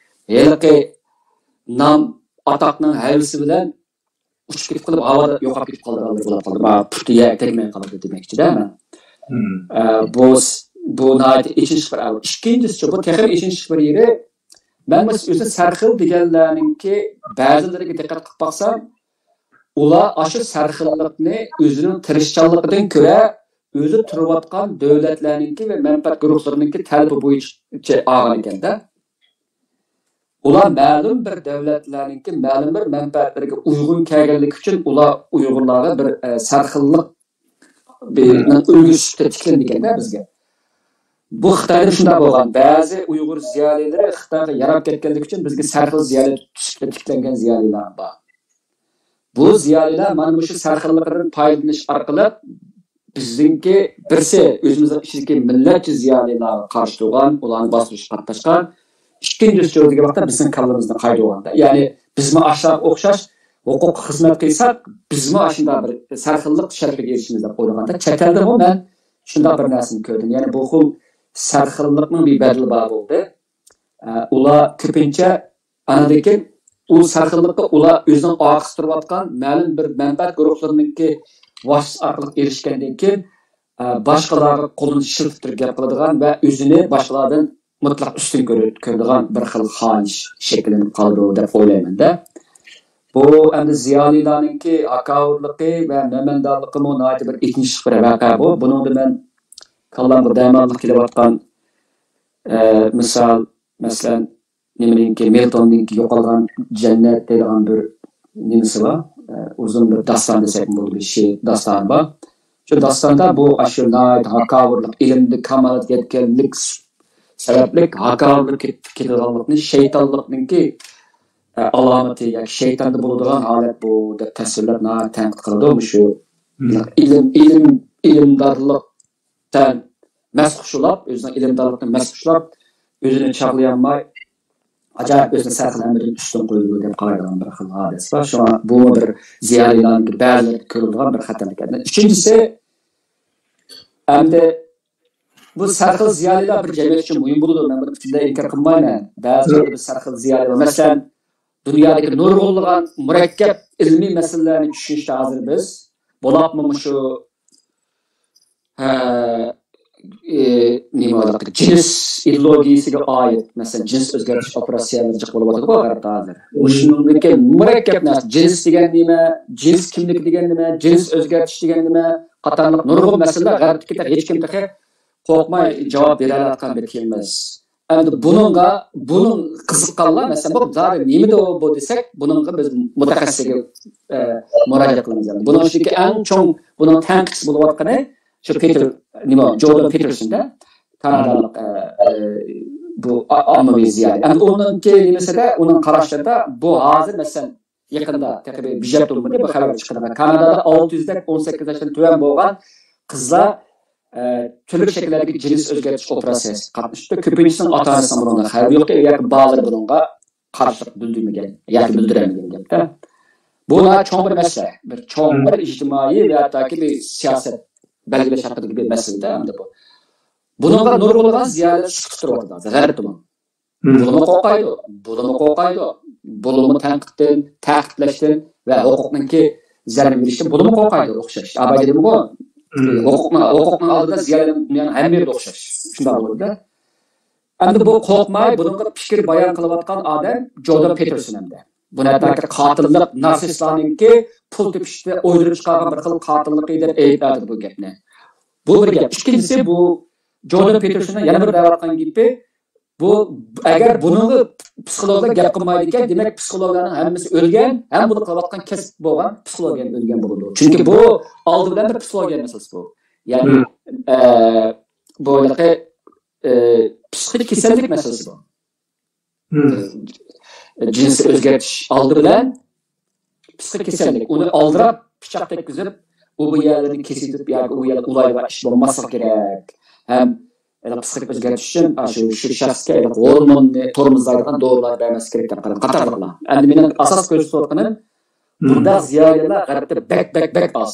ھېلىقى نام ئاتاقنىڭ ھەۋىسى بىلەن ئۇچۇپ كېتىپ قېلىپ، ھاۋادا يوقاپ كېتىپ قالىدىغانلىرى بولۇپ قالدى. مانا پۇتى يەرگە تەگمەي قالىدۇ دېمەكچىدە مەن. ئە، بۇ، بۇ ناھايىتى ئېچىنىشلىق بىر ئەھۋال. ئىككىنچىسىچۇ، بۇ تېخىمۇ ئېچىنىشلىق بىر يېرى، مەن مۇشۇ ئۆزى سەرخىل دېگەنلەرنىڭكى بەزىلىرىگە دىققەت قىلىپ باقسام، ئۇلار ئاشۇ سەرخىللىقنى ئۆزىنىڭ تىرىشچانلىقىدىن كۆرە، ئۆزى تۇرۇۋاتقان دۆلەتلەرنىڭكى ۋە مەنپەئەت گۇرۇھلىرىنىڭكى تەلىپى بويىچە ئالغان ئىكەندە. ئۇلار مەلۇم بىر دۆلەتلەرنىڭكى مەلۇم بىر مەنپەئەتلىرىگە ئۇيغۇن كەلگەنلىكى ئۈچۈن ئۇلار ئۇيغۇرلارغا بىر، ئە، سەرخىللىق بىر ئۈلگە سۈپىتىدە تىكلىنىدىكەندە بىزگە. بۇ خىتايدا شۇنداق بولغان. بەزى ئۇيغۇر زىيالىيلىرى خىتايغا ياراپ كەتكەنلىكى ئۈچۈن بىزگە سەرخىل زىيالىي سۈپىتىدە تىكلەنگەن زىيالىيلار بار. بۇ زىيالىيلار مانا مۇشۇ سەرخىللىقىدىن پايدىلىنىش ئارقىلىق بىزنىڭكى بىرسى ئۆزىمىزنىڭ ئىچىدىكى مىللەتچى زىيالىيلارغا قارشى تۇرغان، ئۇلارنى باستۇرۇشقا قاتناشقان، ئىككىنچىسى دېگەن ۋاقىتتا بىزنىڭ كاللىمىزنى قايدۇرغاندا، يەنى بىزمۇ ئاشۇلارغا ئوخشاش ھوقۇققا خىزمەت قىلساق، بىزمۇ ئاشۇنداق بىر سەرخىللىق شەرىپىگە ئېرىشىمىز دەپ ئويلىغاندا، چەت ئەلدىمۇ مەن شۇنداق بىر نەرسىنى كۆردۈم. يەنى بۇ خىل سەرخىللىقنىڭ بىر بەدىلى بار بولدى. ئە، ئۇلار كۆپىنچە ئاندىن كېيىن ئۇ سەرخىللىققا ئۇلار ئۆزىنىڭ ئارقىسىدا تۇرۇۋاتقان مەلۇم بىر مەنپەئەت گۇرۇھلىرىنىڭكى ۋاسىتىسى ئارقىلىق ئېرىشكەندىن كېيىن، ئە، باشقىلارغا قولىنى شىلتىتىپ تۇرۇپ گەپ قىلىدىغان ۋە ئۆزىنى باشقىلاردىن مۇتلەق ئۈستۈن كۆرە-، كۆرىدىغان بىر خىل خاھىش شەكىللىنىپ قالىدۇ دەپ ئويلايمەن-دە. بۇ ئەمدى زىيالىيلارنىڭكى ھاكاۋۇرلۇقى ۋە مەمەندانلىقىمۇ ناھايىتى بىر ئېچىنىشلىق بىر ۋەقە بۇ. بۇنىڭدا مەن كاللامغا دەماللىق كېلىۋاتقان، ئە، مىسال، مەسىلەن، نېمىنىڭكى، مىلتوننىڭكى يوقالغان جەننەت دەيدىغان بىر نېمىسى بار. ئە، ئۇزۇن بىر داستان دېسەكمۇ بولىدۇ، بىر شېئىر داستانى بار. شۇ داستاندا بۇ ئاشۇ ناھايىتى ھاكاۋۇرلۇق، ئىلىمدە كامالەتكە يەتكەنلىك سەۋەبلىك ھاكاۋۇرلۇق كېتىپ كېتىدىغانلىقنى، شەيتانلىقنىڭكى، ئە، ئالامىتى ياكى شەيتاندا بولىدىغان ھالەت بۇ دەپ تەسۋىرلەپ ناھايىتى تەنقىد قىلىدۇ. مۇشۇ ئىلىم، ئىلىم، ئىلىمدارلىق تەن مەستخۇشلاپ، ئۆزىنىڭ ئىلىمدارلىقىنى مەستخۇشلاپ، ئۆزىنى چاغلىيالماي، ئاجايىپ ئۆزىنى سەرخىل ھەممىدىن ئۈستۈن قويىدۇ دەپ قارايدىغان بىر خىل ھادىسە بار. شۇڭا بۇمۇ بىر زىيالىيلارنىڭكى بەزىلىرىدە كۆرۈلىدىغان بىر خەتەرلىك. ئۈچىنچىسى، ئەمدى بۇ سەرخىل زىيالىيلار بىر جەمئىيەت ئۈچۈن مۇھىم بولىدۇ، مەن بۇنى پۈتۈنلەي ئىنكار قىلمايمەن. بەزىلەردە بىر سەرخىل زىيالىي بار. مەسىلەن، دۇنيادىكى نۇرغۇنلىغان مۇرەككەپ ئىلمىي مەسىلىلەرنى چۈشىنىشتە ھازىر بىز، بولۇپمۇ مۇشۇ، ھە، ئى، نېمە، جىنس ئىدېئولوگىيەسىگە ئائىت، مەسىلەن، جىنس ئۆزگەرتىش ئوپېراتسىيەلىرى جىق بولۇۋاتىدۇ غەربتە ھازىر. مۇشۇنىڭدىكى مۇرەككەپ نەرسە، جىنس دېگەن نېمە، جىنس كىملىكى دېگەن نېمە، جىنس ئۆزگەرتىش دېگەن نېمە قاتارلىق نۇرغۇن مەسىلىلەر غەربتىكىدەك ھېچكىم تېخى قورقماي جاۋاب بېرەلەيدىغان بىر تېما ئەمەس. ئەمدى بۇنىڭغا، بۇنىڭ قىزىققانلار، مەسىلەن، بۇ زادى نېمىدۇ بۇ دېسەك، بۇنىڭغا بىز مۇتەخەسسىسكە، ئە، مۇراجىئەت قىلىمىز. ئەمدى بۇنىڭ ئىچىدىكى ئەڭ چوڭ، بۇنىڭ تەنقىدچىسى بولۇۋاتقىنى شۇ پېتېر، نېمە، جوردان پېتېرسون-دە، كانادالىق، ئە، ئە، بۇ ئا-، ئاممىۋى زىيالىي. ئەمدى ئۇنىڭكى نېمىسىدە، ئۇنىڭ قاراشلىرىدا بۇ ھازىر، مەسىلەن، يېقىندا تېخى بىر بېجەپ تۇرمىدى، بۇ خەۋەر چىققىنىغا كانادادا ئالتە يۈزدەك ئون سەككىز ياشتىن تۆۋەن بولغان قىزلار، ئە، تۈرلۈك شەكىللەردىكى جىنس ئۆزگەرتىش ئوپېراتسىيەسىگە قاتنىشىپتۇ. كۆپىنچىسىنىڭ ئاتا-ئانىسىنىڭ بۇنىڭغا خەۋىرى يوق ياكى بالىلىرى بۇنىڭغا قارشىلىق بىلدۈرمىگەن ياكى بىلدۈرەلمىگەن گەپتە. بۇ ناھايىتى چوڭ بىر مەسىلە، بىر چوڭ بىر ئىجتىمائىي ۋە ھەتتاكى بىر سىياسەت بەلگىلەش ھەققىدىكى بىر مەسىلىدە ئەمدى بۇ. بۇنىڭغا نۇرغۇنلىغان زىيالىيلار سۈكۈت تۇتۇۋاتىدۇ، غەربتىمۇ. بۇلىمۇ قورقايدۇ، بۇلىمۇ قورقايدۇ، بۇلىمۇ تەنقىدتىن، تەقىبلەشتىن ۋە ھوقۇقنىڭكى زەربە بېرىشتىن بۇلىمۇ قورقايدۇ ئوخشاش. ئاباي دېدىمغۇ، ھوقۇقنىڭ، ھوقۇقنىڭ ئالدىدا زىيالىي دۇنيانىڭ ھەممە يېرىدە ئوخشاش. شۇنداق بولىدۇ. ئەمدى بۇ قورقماي، بۇنىڭغا پىكىر بايان قىلىۋاتقان ئادەم جوردان پېتېرسون ئەمدى. بۇنى ھەتتاكى قاتىللىق، نارسىستلارنىڭكى پۇل تېپىشتا ئويدۇرۇپ چىقارغان بىر خىل قاتىللىقى دەپ ئەيىبلەيدۇ بۇ گەپنى. بۇ بىر گەپ. ئىككىنچىسى، بۇ جوردان پېتېرسوننىڭ يەنە بىر دەۋاتقان گېپى، بۇ، ئەگەر بۇنىڭغا پسىخولوگلار گەپ قىلمايدىكەن، دېمەك، پسىخولوگلارنىڭ ھەممىسى ئۆلگەن، ھەم بۇنى قىلىۋاتقان كەسىپ بولغان پسىخولوگ ھەم ئۆلگەن بولىدۇ. چۈنكى بۇ ئالدى بىلەن بىر پسىخولوگىيە مەسىلىسى بۇ. يەنى، ئە، بۇ ھېلىقى، ئە، پسىخىك كېسەللىك مەسىلىسى بۇ. جىنسنى ئۆزگەرتىش ئالدى بىلەن پسىخىك كېسەللىك، ئۇنى ئالدىراپ پىچاق تەگكۈزۈپ، ئۇ بۇ يەرلىرىنى كېسىۋېتىپ ياكى ئۇ يەردە ئۇلايدىغان ئىش بولماسلىقى كېرەك. ھەم پسىخىك ئۆزگەرتىش ئۈچۈن شۇ، شۇ شەخسكە ھورموننى تورمۇزلايدىغان دورىلار بەرمەسلىك كېرەك دەپ قارىدى قاتارلىقلار. ئەمدى مېنىڭ ئاساس كۆرسىتىۋاتقىنىم، بۇنداق زىيالىيلار غەربتە بەك، بەك، بەك ئاز.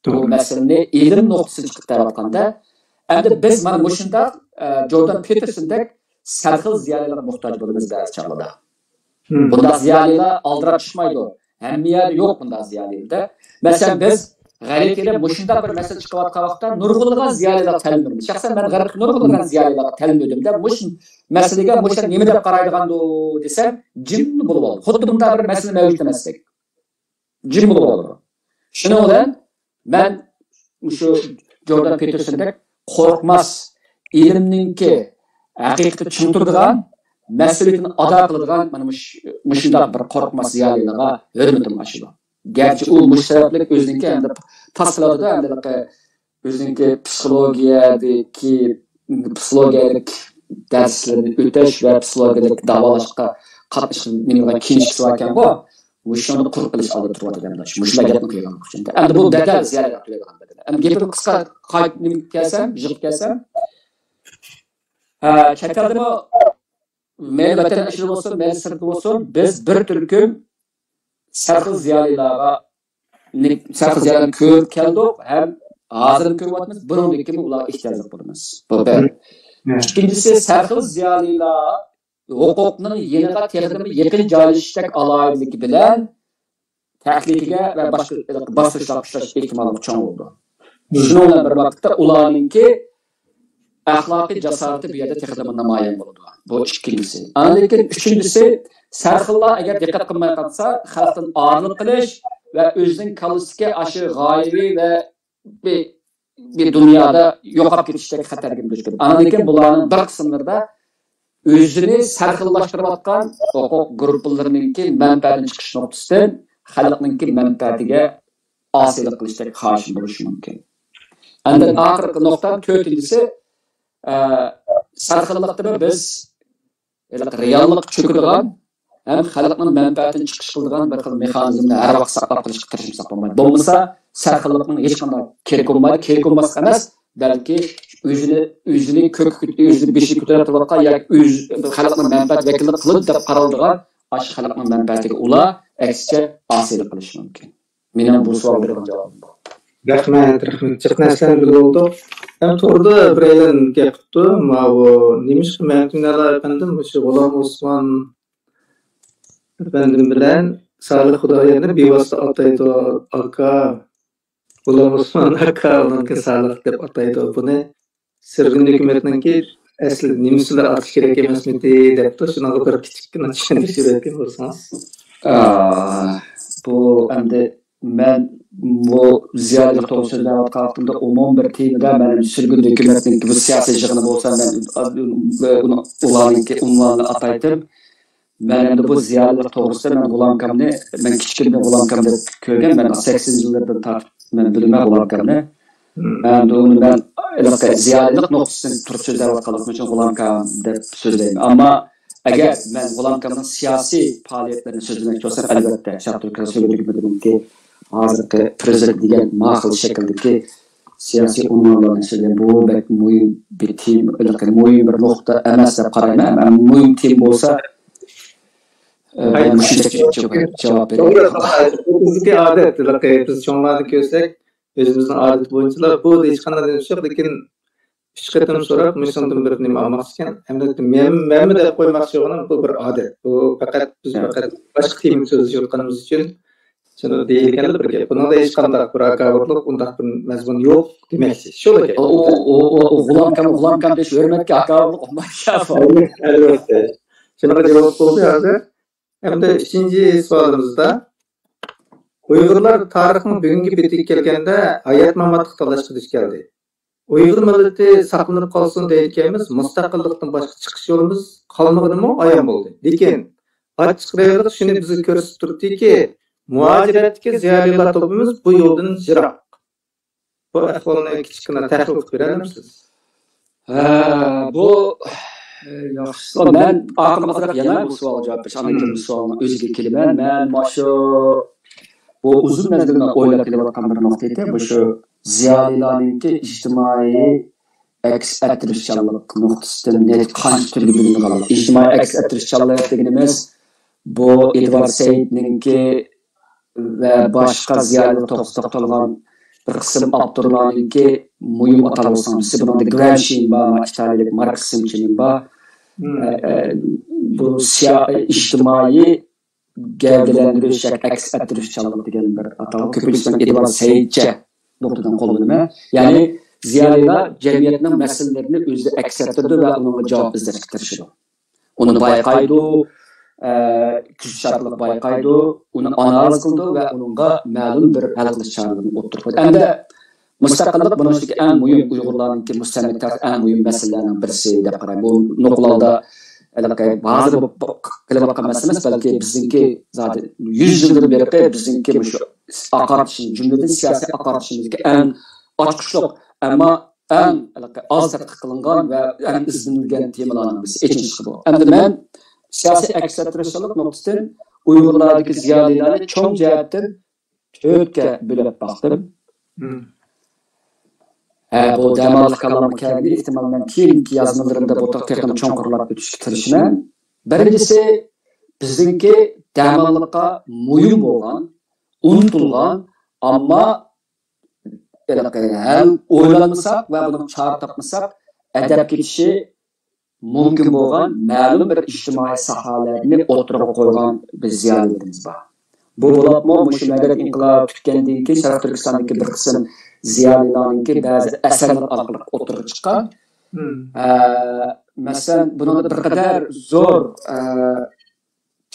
بۇ مەسىلىنى ئىلىم نۇقتىسىدىن چىقىپ دەۋاتقاندا، ئەمدى بىز مانا مۇشۇنداق، ئە، جوردان پېتېرسوندەك سەرخىل زىيالىيلارغا موھتاج بولىمىز بەزى چاغلاردا. بۇنداق زىيالىيلار ئالدىراپ چىقمايدۇ. ھەممە يەردە يوق بۇنداق زىيالىيلار. مەسىلەن، بىز غەلىتىلەپ مۇشۇنداق بىر مەسىلە چىقىۋاتقان ۋاقىتتا نۇرغۇنلىغان زىيالىيلارغا تەلمۈردۈم. شەخسەن مەن غەربتىكى نۇرغۇنلىغان زىيالىيلارغا تەلمۈردۈم دەپ مۇشۇ مەسىلىگە مۇشۇ نېمە دەپ قارايدىغاندۇ دېسەم، جىم بولۇپ ئالدى. خۇددى بۇنداق بىر مەسىلە مەۋجۇت ئەمەستەك. جىم بولۇپ قالىدۇ. شۇنىڭ بىلەن مەن مۇشۇ جوردان پېتېرسوندەك قورقماس، ئىلىمنىڭكى ھەقىقىتى چىڭ تۇرىدىغان، مەسئۇلىيىتىنى ئادا قىلىدىغان مانا مۇش-، مۇشۇنداق بىر قورقماس زىيالىيلارغا ھۆرمىتىم ئاشىدۇ. گەرچە ئۇ مۇشۇ سەۋەبلىك ئۆزىنىڭكى ئەمدى تاس قىلىۋاتىدۇ، ئەمدى ئۆزىنىڭكى پسىخولوگىيەدىكى، پسىخولوگىيەلىك دەرسلىرىنى ئۆتەش ۋە پسىخولوگىيەلىك داۋالاشقا قاتنىشىش نېمىلەرگە كېلىشكىسى باركەنغۇ، مۇشۇنى قۇرۇق قىلىش ئالدىدا تۇرۇۋاتىدۇ ئەمدى. مۇشۇنداق گەپنى قىلغانلىقى ئۈچۈن. ئەمدى بۇ بەدەل زىيادە تۆلەيدىغان بەدەل. ئەمدى گېپىمنى قىسقا قايتىپ نېمىگە كەلسەم، يىغىپ كەلسەم، ھە، چەت ئەلدىمۇ مەيلى ۋەتەن ئىچىدە بولسۇن، مەيلى سىرتتا بولسۇن، بىز بىر تۈركۈم سەرخىل زىيالىيلارغا، سەرخىل زىيالىيلارنى كۆرۈپ كەلدۇق ھەم ھازىر كۆرۈۋاتىمىز، بۇنىڭدىن كېيىن ئۇلارغا ئېھتىياجلىق بولىمىز. بۇ بىر. ئىككىنچىسى، سەرخىل زىيالىيلار ھوقۇقنىڭ يېنىغا تېخىمۇ يېقىن جايلىشىشتەك ئالاھىدىلىكى بىلەن تەھلىكىگە ۋە باشقا باسقۇچلارغا ئۇچراش ئېھتىماللىقى چوڭ بولىدۇ. شۇنىڭ بىلەن بىر ۋاقىتتا ئۇلارنىڭكى ئەخلاقىي جاسارىتى بۇ يەردە تېخىمۇ نامايان بولىدۇ. بۇ ئىككىنچىسى. ئاندىن كېيىن ئۈچىنچىسى، سەرخىللار ئەگەر دىققەت قىلماي قالسا، خەلقتىن ئايرىلىپ قېلىش ۋە ئۆزىنىڭ كاللىسىدىكى ئاشۇ غايىۋى ۋە بىر، بىر دۇنيادا يوقاپ كېتىشتەك خەتەرگە دۇچ كېلىدۇ. ئاندىن كېيىن بۇلارنىڭ بىر قىسىملىرىدا ئۆزىنى سەرخىللاشتۇرۇۋاتقان ھوقۇق گۇرۇپپىلىرىنىڭكى مەنپەئەتىنى چىقىش نۇقتىسىدىن خەلقنىڭكى مەنپەئەتىگە ئاسىيلىق قىلىشتەك خاھىشىم بولۇشى مۇمكىن. ئاندىن ئاخىرقى نۇقتا، تۆتىنچىسى، ئە، سەرخىللىقتىمۇ بىز ھېلىقى رېئاللىققا چۆكىدىغان ھەم خەلقنىڭ مەنپەئەتىنى چىقىش قىلىدىغان بىر خىل مېخانىزمنى ھەر ۋاقىت ساقلاپ قېلىشقا تىرىشمىساق بولمايدۇ. بولمىسا، سەرخىللىقنىڭ ھېچقانداق كېرىكى بولمايدۇ. كېرىكى بولماسلىق ئەمەس، بەلكى ئۆزىنى، ئۆزىنى كۆك، ئۆزىنى بېشىنى كۆتۈرۈپ تۇرۇۋاتقان ياكى ئۆز خەلقنىڭ مەنپەئەت ۋەكىللىك قىلىدۇ دەپ قارالىدىغان ئاشۇ خەلقنىڭ مەنپەئەتىگە ئۇلار ئەكسىچە ئاسىيلىق قىلىشى مۇمكىن. مېنىڭ بۇ سوئالغا بېرىدىغان جاۋابىم بۇ. رەھمەت، رەھمەت. جىق نەرسىلەرنى بىلىپ بولدۇق. ھەم توردا بىرەيلەن گەپ قىپتۇ. ماۋۇ نېمىشقا مەمتىمىن ئەلا ئەپەندىم مۇشۇ غۇلام ئوسمان ئەپەندىم بىلەن سالىھ خۇدايارنى بىۋاسىتە ئاتايدۇ، ئاكا. غۇلام ئوسمان ئاكا، ئۇنىڭكى سالىھ دەپ ئاتايدۇ. بۇنى سۈرگۈن ھۆكۈمەتنىڭكى ئەسلى نېمىسىلا ئاتىشى كېرەك ئەمەسمىدى دەپتۇ. شۇنىڭغا بىر كىچىككىنە چۈشەندۈرۈش بەرگەن بولسىڭىز. ئا، بۇ ئەمدى مەن بۇ زىيالىيلار توغرىسىدا سۆزلەۋاتقان ۋاقتىمدا ئومۇمىي بىر تېمىدا مەن سۈرگۈن ھۆكۈمەتنىڭكى بۇ سىياسىي يىغىنى بولسا مەن ئۇنى، ئۇلارنىڭكى ئۇنۋانىنى ئاتايتتىم. مەن ئەمدى بۇ زىيالىيلار توغرىسىدا مەن غۇلامكامنى، مەن كىچىكىمدىن غۇلامكام دەپ كۆرگەن، مەن سەكسىنىنچى يىللاردىن تارتىپ مەن بىلىمەن غۇلامكامنى. مەن ئۇنى مەن ھېلىقى زىيالىيلىق نۇقتىسىدىن تۇرۇپ سۆزلەۋاتقانلىقىم ئۈچۈن غۇلامكام دەپ سۆزلەيمەن. ئەمما ئەگەر مەن غۇلامكامنىڭ سىياسىي پائالىيەتلىرىنى سۆزلىمەكچى بولسام، ئەلۋەتتە، شەرقىي تۈركىستان سوۋېت ھۆكۈمىتىنىڭكى ھازىرقى پىرېزىدېنت دېگەن ماقۇل شەكىلدىكى سىياسىي ئۇنۋانلارنى سۆزلىگەن بۇ بەك مۇھىم بىر تېما، مۇھىم بىر نۇقتا ئەمەس دەپ قارايمەن. ئەمما مۇھىم تېما بولسا، ئە، مەن مۇشۇنچە جاۋاب، جاۋاب بېرەي. توغرا، توغرا. بۇ بىزدىكى ئادەت، ھېلىقى بىز چوڭلارنى كۆرسەك، ئۆزىمىزنىڭ ئادىتى بويىچىلا بۇ ھېچقانداق نېمىسى يوق، لېكىن ئۈچ قېتىم سوراپ، مۇشۇنىڭدىن بىر نېمە ئالماقچىكەن. ئەمدى مەن، مەنمۇ دەپ قويماقچى بولغىنىم، بۇ بىر ئادەت. بۇ پەقەت بىز، ھە، پەقەت باشقا تېمىدا سۆزلىشىۋاتقىنىمىز ئۈچۈن شۇنى دېيىلگەنلا بىر گەپ. بۇنىڭدا ھېچقانداق بىر ھاكاۋۇرلۇق، ئۇنداق بىر مەزمۇن يوق دېمەكچى. شۇلا گەپ. ئۇ، ئۇ، ئۇ، ئۇ، ئۇ غۇلامكام، غۇلامكام دېيىش ھۆرمەتكە ھاكاۋۇرلۇق بولمايدۇ. ئەلۋەتتە. شۇنىڭغا جاۋاب بولدى ھازىر. ئەمدى ئۈچىنچى سوئالىمىزدا، ئۇيغۇرلار تارىخنىڭ بۈگۈنكى بېتىگە كەلگەندە ھايات-ماماتلىق تاللاشقا دۇچ كەلدى. ئۇيغۇر مىللىتى ساقلىنىپ قالسۇن دەيدىكەنمىز، مۇستەقىللىقتىن باشقا چىقىش يولىمىز قالمىغىنىمۇ ئايان بولدى. لېكىن ئاچچىق رېئاللىق شۇنى بىزگە كۆرسىتىپ تۇرۇپتۇكى، مۇھاجىرەتتىكى زىيالىيلار توپىمىز بۇ يولدىن يىراق. بۇ ئەھۋالنى كىچىككىنە تەھلىل قىلىپ بېرەلەمسىز؟ ھە، بۇ ئە، ياخشىسى، مەن ئاخىرىدا ئازراق يەنە بۇ سوئالغا جاۋاب بېرىش، ئاندىن كېيىن بۇ سوئالنىڭ ئۆزىگە كېلىمەن. مەن ماشۇ بۇ ئۇزۇن مەزگىلدىن ئويلاپ كېلىۋاتقان بىر نۇقتا ئىدى. مۇشۇ زىيالىيلارنىڭكى ئىجتىمائىي ئەكس ئەتتۈرۈشچانلىق نۇقتىسىدىن نېمە، قانچە تۈرگە بۆلۈنگەنلىكى. ئىجتىمائىي ئەكس ئەتتۈرۈشچانلىق دېگىنىمىز، بۇ ئېدۋارد سەئىدنىڭكى ۋە باشقا زىيالىيلار توغرىسىدا توختالغان بىر قىسىم ئاپتورلارنىڭكى مۇھىم ئاتالغۇسىنىڭ بىرسى. بۇنىڭدا گرامشىم بار، ئىتالىيەلىك ماركسىزمچىم بار. ئە، ئە، بۇ سىيا-، ئىجتىمائىي گەۋدىلەندۈرۈش ياكى ئەكس ئەتتۈرۈشچانلىق دېگەن بىر ئاتالغۇ. كۆپىنچىسى مەن ئېدۋارد سەئىدچە نۇقتىدىن قوللىنىمەن. يەنى زىيالىيلار جەمئىيەتنىڭ مەسىلىلىرىنى ئۆزىدە ئەكس ئەتتۈرىدۇ ۋە ئۇنىڭغا جاۋاب ئىزدەشكە تىرىشىدۇ. ئۇنى بايقايدۇ، ئە، كۈچ شارتلىق بايقايدۇ، ئۇنى ئانالىز قىلىدۇ ۋە ئۇنىڭغا مەلۇم بىر ھەل قىلىش چارىلىرىنى ئوتتۇرىغا قويىدۇ. ئەمدى مۇستەقىللىق بۇنىڭ ئىچىدىكى ئەڭ مۇھىم، ئۇيغۇرلارنىڭكى مۇستەملىكە تارىخى ئەڭ مۇھىم مەسىلىلەرنىڭ بىرسى دەپ قارايمەن. بۇ نوقۇل ھالدا ھېلىقى ھازىر بولۇپ قېلىۋاتقان مەسىلە ئەمەس، بەلكى بىزنىڭكى زادى يۈز يىلدىن بېرىقى بىزنىڭكى مۇشۇ ئاقارتىشىمىز، جۈملىدىن سىياسىي ئاقارتىشىمىزدىكى ئەڭ ئاچقۇچلۇق، ئەمما ئەڭ ھېلىقى ئاز تەتقىق قىلىنغان ۋە ئەڭ ئىزدىنىلگەن تېمىلارنىڭ بىرسى، ئېچىنىشلىق بۇ. ئەمدى مەن سىياسىي ئەكس ئەتتۈرۈشچانلىق نۇقتىسىدىن ئۇيغۇرلاردىكى زىيالىيلارنى چوڭ جەھەتتىن تۆتكە بۆلۈپ باقتىم. ھە، بۇ دەماللىق كاللامغا كەلگىنى ئېھتىمال مەن كېيىنكى يازمىلىرىمدا بۇ تېخىمۇ چوڭقۇرلاپ ئۆتۈشكە تىرىشىمەن. بىرىنچىسى، بىزنىڭكى دەماللىققا مۇھىم بولغان، ئۇنتۇلغان، ئەمما ھېلىقى ھەل ئويلانمىساق ۋە بۇنىڭ چارە تاپمىساق ئەدەپ كېتىشى مۇمكىن بولغان مەلۇم بىر ئىجتىمائىي ساھەلەرنى ئوتتۇرىغا قويغان بىر زىيالىيلىرىمىز بار. بۇ بولۇپمۇ مۇشۇ مەدەنىيەت ئىنقىلابى پۈتكەندىن كېيىن شەرقىي تۈركىستاندىكى بىر قىسىم زىيالىيلارنىڭكى بەزى ئەسەرلىرى ئارقىلىق ئوتتۇرىغا چىققان. ئە، مەسىلەن، بۇنىڭدا بىر قەدەر زور، ئە،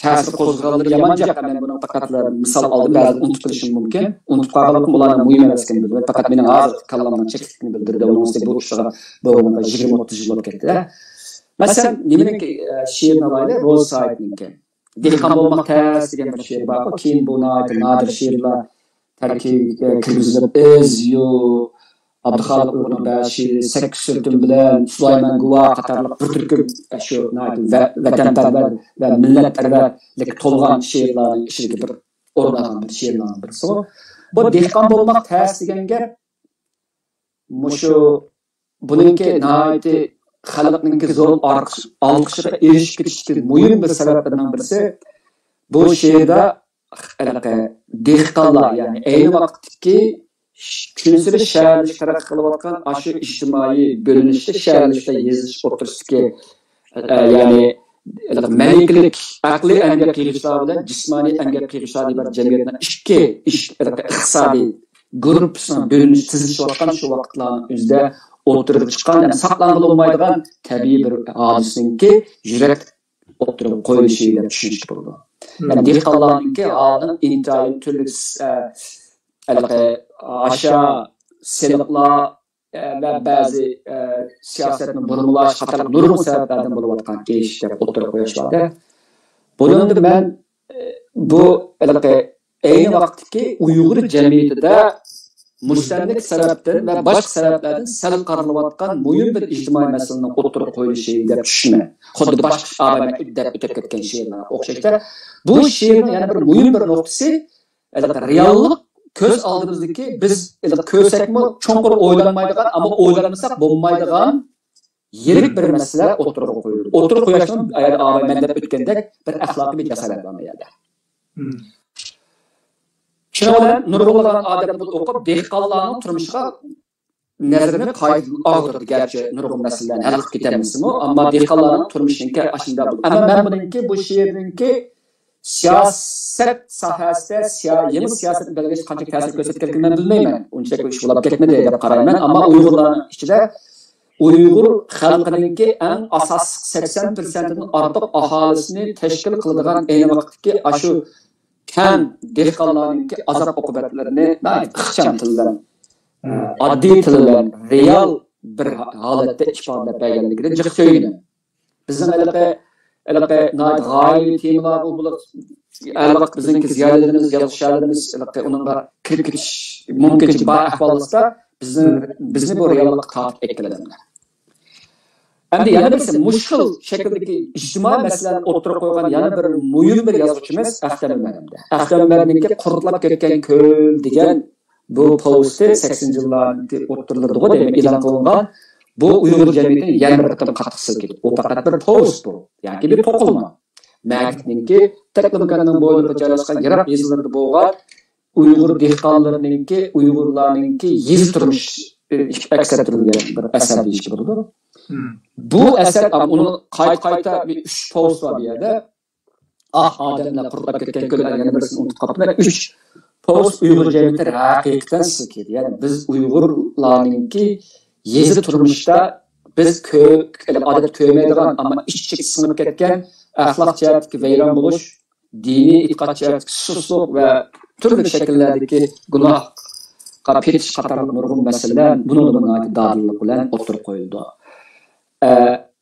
تەسىر قوزغىغانلىرى يامان جىق. مەن بۇنىڭ پەقەتلا مىسال ئالدىم، بەزىدە ئۇنتۇپ قېلىشىم مۇمكىن. ئۇنتۇپ قالغانلىقىم ئۇلارنىڭ مۇھىم ئەمەسكەنلىكىنى بىلدىم. پەقەت مېنىڭ ھازىر كاللامنىڭ چەكلىكىنى بىلدۈردى. ئۇنىڭ ئۈستىگە بۇ ئىشقا بولغىنىغا يىگىرمە ئوتتۇز يىل بولۇپ كەتتى. مەسىلەن، نېمىنىڭكى، ئە، شېئىرىنى ئالايلى، روزا سايىتنىڭكى. دېھقان بولماق تەس دېگەن بىر شېئىر بارغۇ، كېيىن بۇ ناھايىتى نادىر شېئىرلار تەركىبىگە كىرگۈزۈلۈپ، ئىز يۇ، ئابدۇخالىق ئۇيغۇرنىڭ بەزى شېئىرى، سەككىز سۈرىتىم بىلەن، سۇلايمان گۇۋاھ قاتارلىق بىر تۈركۈم شۇ ناھايىتى ۋە-، ۋەتەنپەرۋەر ۋە مىللەتپەرۋەرلىككە تولغان شېئىرلارنىڭ ئىچىدىكى بىر ئورۇن ئالغان بىر شېئىرلارنىڭ بىرسى. بۇ دېھقان بولماق تەس دېگەن گەپ مۇشۇ بۇنىڭكى ناھايىتى خەلقنىڭكى زور ئارقىش-، ئالقىشىغا ئېرىشىپ كېتىشتىكى مۇھىم بىر سەۋەبلەرنىڭ بىرسى، بۇ شېئىردا ھېلىقى دېھقانلار، يەنى ئەينى ۋاقىتتىكى ش-، كۈنسېرى شەھەرلىشىپ تەرەققىي قىلىۋاتقان ئاشۇ ئىجتىمائىي بۆلۈنۈشتە، شەھەرلىشىشتە، يېزىلىش ئوتتۇرىسىدىكى، ئە، يەنى ھېلىقى مەلىكىلىك ئەقلىي ئەمگەك يىغىشلار بىلەن جىسمانىي ئەمگەك يىغىشلار دېگەن بىر جەمئىيەتنىڭ ئىككى ئىش-، ھېلىقى ئىقتىسادىي گۇرۇپپىسىنىڭ بۆلۈنۈشى، تىزىلىشىۋاتقان شۇ ۋاقىتلارنىڭ ئۆزىدە ئوتتۇرىغا چىققان، يەنى ساقلانغىلى بولمايدىغان تەبىئىي بىر ھادىسىنىڭكى يۈرەك ئوتتۇرىغا قويۇلۇشى دەپ چۈشىنىشكە بولىدۇ. يەنى دېھقانلارنىڭكى ھالىنىڭ ئىنتايىن تۈرلۈك، ئە، ھېلىقى ئاشا، سېلىقلار، ئە، ۋە بەزى، ئە، سىياسەتنى بۇرمىلاش قاتارلىق نۇرغۇن سەۋەبلەردىن بولۇۋاتقان ئىش دەپ ئوتتۇرىغا قويۇش بار. بۇنىڭدا مەن، ئە، بۇ ھېلىقى ئەينى ۋاقىتتىكى ئۇيغۇر جەمئىيىتىدە مۇستەملىكە سەۋەبتىن ۋە باشقا سەۋەبلەردىن سەل قارىلىۋاتقان مۇھىم بىر ئىجتىمائىي مەسىلىنىڭ ئوتتۇرىغا قويۇلۇشى دەپ چۈشىنىمەن. خۇددى باشقا ئاباي دەپ ئۆتۈپ كەتكەن شېئىرلارغا ئوخشاشلا، بۇ شېئىرنىڭ يەنە بىر مۇھىم بىر نۇقتىسى، ھېلىقى رېئاللىق كۆز ئالدىمىزدىكى، بىز ھېلىقى كۆرسەكمۇ چوڭقۇر ئويلانمايدىغان، ئەمما ئويلانمىساق بولمايدىغان يىرىك بىر مەسىلە ئوتتۇرىغا قويۇلىدۇ. ئوتتۇرىغا قويۇشنىڭ ئايادا ئاباي مەن دەپ ئۆتكەندەك بىر ئەخلاقىي بىر جاسارەت بار بۇ يەردە. شۇنىڭ بىلەن نۇرغۇنلىغان ئادەم بۇنى ئوقۇپ، دېھقانلارنىڭ تۇرمۇشىغا نەزىرىنى قايتىدىن ئاغدۇردى. گەرچە نۇرغۇن مەسىلىلەرنى ھەل قىلىپ كېتەلمىسىمۇ، ئەمما دېھقانلارنىڭ تۇرمۇشىنىڭكى ئاشۇنداق بولدى. ئەمما مەن بۇنىڭكى، بۇ شېئىرنىڭكى سىياسەت ساھەسىدە، سىيا-، يېڭى سىياسەتنى بەلگىلەشكە قانچە تەسىر كۆرسەتكەنلىكىنى مەن بىلمەيمەن. ئۇنچىلىك ئىش بولاپ كەتمىدى دەپ قارايمەن. ئەمما ئۇيغۇرلارنىڭ ئىچىدە ئۇيغۇر خەلقىنىڭكى ئەڭ ئاساسلىق سەكسەن پىرسەنتتىن ئارتۇق ئاھالىسىنى تەشكىل قىلىدىغان ئەينى ۋاقىتتىكى ئاشۇ كەڭ دېھقانلارنىڭكى ئازاب ئوقۇبەتلىرىنى ناھايىتى ئىخچام تىل بىلەن ئاددىي تىل بىلەن رېئال بىر ھالەتتە ئىپادىلەپ بەرگەنلىكىدىن جىق سۆيۈنىمەن. بىزنىڭ ھېلىقى ھېلىقى ناھايىتى غايىۋى تېمىلار، بۇ بولۇپ، ھەر ۋاقىت بىزنىڭكى زىيالىيلىرىمىز، يازغۇچىلىرىمىز ھېلىقى ئۇنىڭغا كىرىپ كېتىش مۇمكىنچىلىكى بار ئەھۋال بولسا، بىزنى بىزنى بۇ رېئاللىققا تارتىپ ئەكېلىدۇ. ئەمدى يەنە بىرسى، مۇشۇ خىل شەكىلدىكى ئىجتىمائىي مەسىلىلەرنى ئوتتۇرىغا قويغان يەنە بىر مۇھىم بىر يازغۇچىمىز ئەختەم ئۆمەر. ئەختەم ئۆمەرنىڭكى قۇرتلاپ كەتكەن كۆل دېگەن بۇ پوۋېستى سەكسىنىنچى يىللارنىڭكى ئوتتۇرىلىرىدىغۇ دەيمەن، ئېلان قىلىنغان. بۇ ئۇيغۇر جەمئىيىتىنى يەنە بىر قېتىم قاتتىق سىلكىدى. ئۇ پەقەت بىر پوۋېست بۇ. ياكى بىر توقۇلما. مەكىتنىڭكى تەكلىماكاننىڭ بويلىرىغا جايلاشقان يىراق يېزىلىرىدا بولغان ئۇيغۇر دېھقانلىرىنىڭكى، ئۇيغۇرلارنىڭكى يېزا تۇرمۇشى ئەكس ئەتتۈرۈلگەن بىر ئەسەر دېيىشكە بولىدۇ. بۇ ئەسەر، ئۇنى قايتا قايتا بىر ئۈچ پوۋېست بار بۇ يەردە. ئاھ، ئادەملەر قۇرتلاپ كەتكەن كۆللەر، يەنە بىرسىنى ئۇنتۇپ قاپتىمەن. ئۈچ پوۋېست ئۇيغۇر جەمئىيىتى ھەقىقەتەن سىلكىدى. يەنى بىز ئۇيغۇرلارنىڭكى يېزا تۇرمۇشتا بىز كۆ-، ئادەتتە كۆرمەيدىغان، ئەمما ئىچ ئىچىگە سىڭىپ كەتكەن ئەخلاق جەھەتتىكى ۋەيران بولۇش، دىنىي ئېتىقاد جەھەتتىكى سۇسلۇق ۋە تۈرلۈك شەكىللەردىكى گۇناھقا پېتىش قاتارلىق نۇرغۇن مەسىلىلەر بۇنىڭدىمۇ ناھايىتى دادىللىق بىلەن ئوتتۇرىغا قويۇلىدۇ. ئە،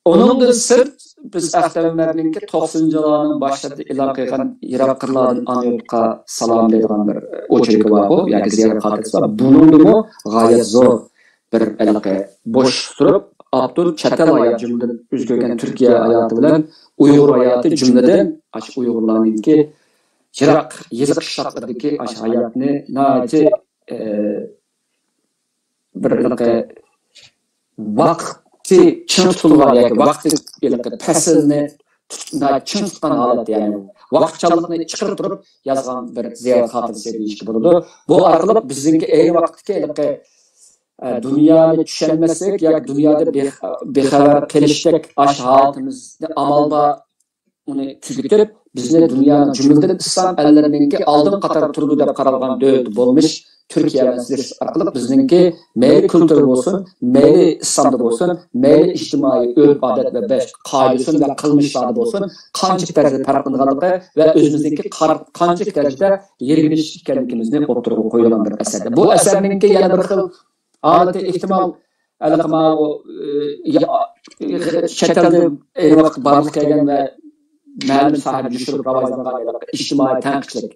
ئۇنىڭدىن سىرت، بىز ئەختەم ئۆمەرنىڭكى توقسىنىنچى يىللارنىڭ باشلىرىدا ئېلان قىلغان يىراق قىرلاردىن ئانا يۇرتقا سالام دەيدىغان بىر ئوچېركى بار، بۇ ياكى زىيارەت خاتىرىسى بار. بۇنىڭدىمۇ غايەت زور بىر ھېلىقى بوشلۇق تۇرۇپ، ئاپتور چەت ئەل ھاياتى، جۈملىدىن يۈز كۆرگەن تۈركىيە ھاياتى بىلەن ئۇيغۇر ھاياتى، جۈملىدىن ئاشۇ ئۇيغۇرلارنىڭكى يىراق يېزا قىشلاقلىرىدىكى ئاشۇ ھاياتنى ناھايىتى، ئە، بىر ھېلىقى ۋاقتى چىڭ تۇتۇلغان ياكى ۋاقتى ھېلىقى پەسىلنى تۇت-، ناھايىتى چىڭ تۇتقان ھالەتتە، يەنى ۋاقىتچانلىقنى چىقىرىپ تۇرۇپ يازغان بىر زىيارەت خاتىرىسى دېيىشكە بولىدۇ. بۇ ئارقىلىق بىزنىڭكى ئەينى ۋاقىتتىكى ھېلىقى، ئە، دۇنيانى چۈشەنمەسلىك ياكى دۇنيادا بىخ-، بىخەۋەر قېلىشتەك ئاشۇ ھالىتىمىزنى ئامال بار ئۇنى تۈگىتىپ، بىزنى دۇنيانىڭ، جۈملىدىن ئىسلام ئەللىرىنىڭكى ئالدىن قاتاردا تۇرىدۇ دەپ قارالغان دۆلىتى بولمىش تۈركىيە بىلەن سېلىشىش ئارقىلىق بىزنىڭكى مەيلى كۈلتۈر بولسۇن، مەيلى ئىسلامدا بولسۇن، مەيلى ئىجتىمائىي ئۆرپ-ئادەت ۋە بەش قائىدىسى ۋە قىلمىشلاردا بولسۇن، قانچىلىك دەرىجىدە پەرقلىنىدىغانلىقى ۋە ئۆزىمىزنىڭكى قار-، قانچىلىك دەرىجىدە يىرگىنىش ئىكەنلىكىمىزنى ئوتتۇرىغا قويىدىغان بىر ئەسەر. بۇ ئەسەرنىڭكى يەنە بىر خىل ھالىتى ئېھتىمال، ھېلىقى ماۋۇ، ئى، يا-، چەت ئەلدە ئەينى ۋاقىتتا بارلىققا كەلگەن ۋە مەلۇم ساھەدە يوشۇرۇپ راۋاجلانغان ھېلىقى ئىجتىمائىي تەنقىدچىلىك،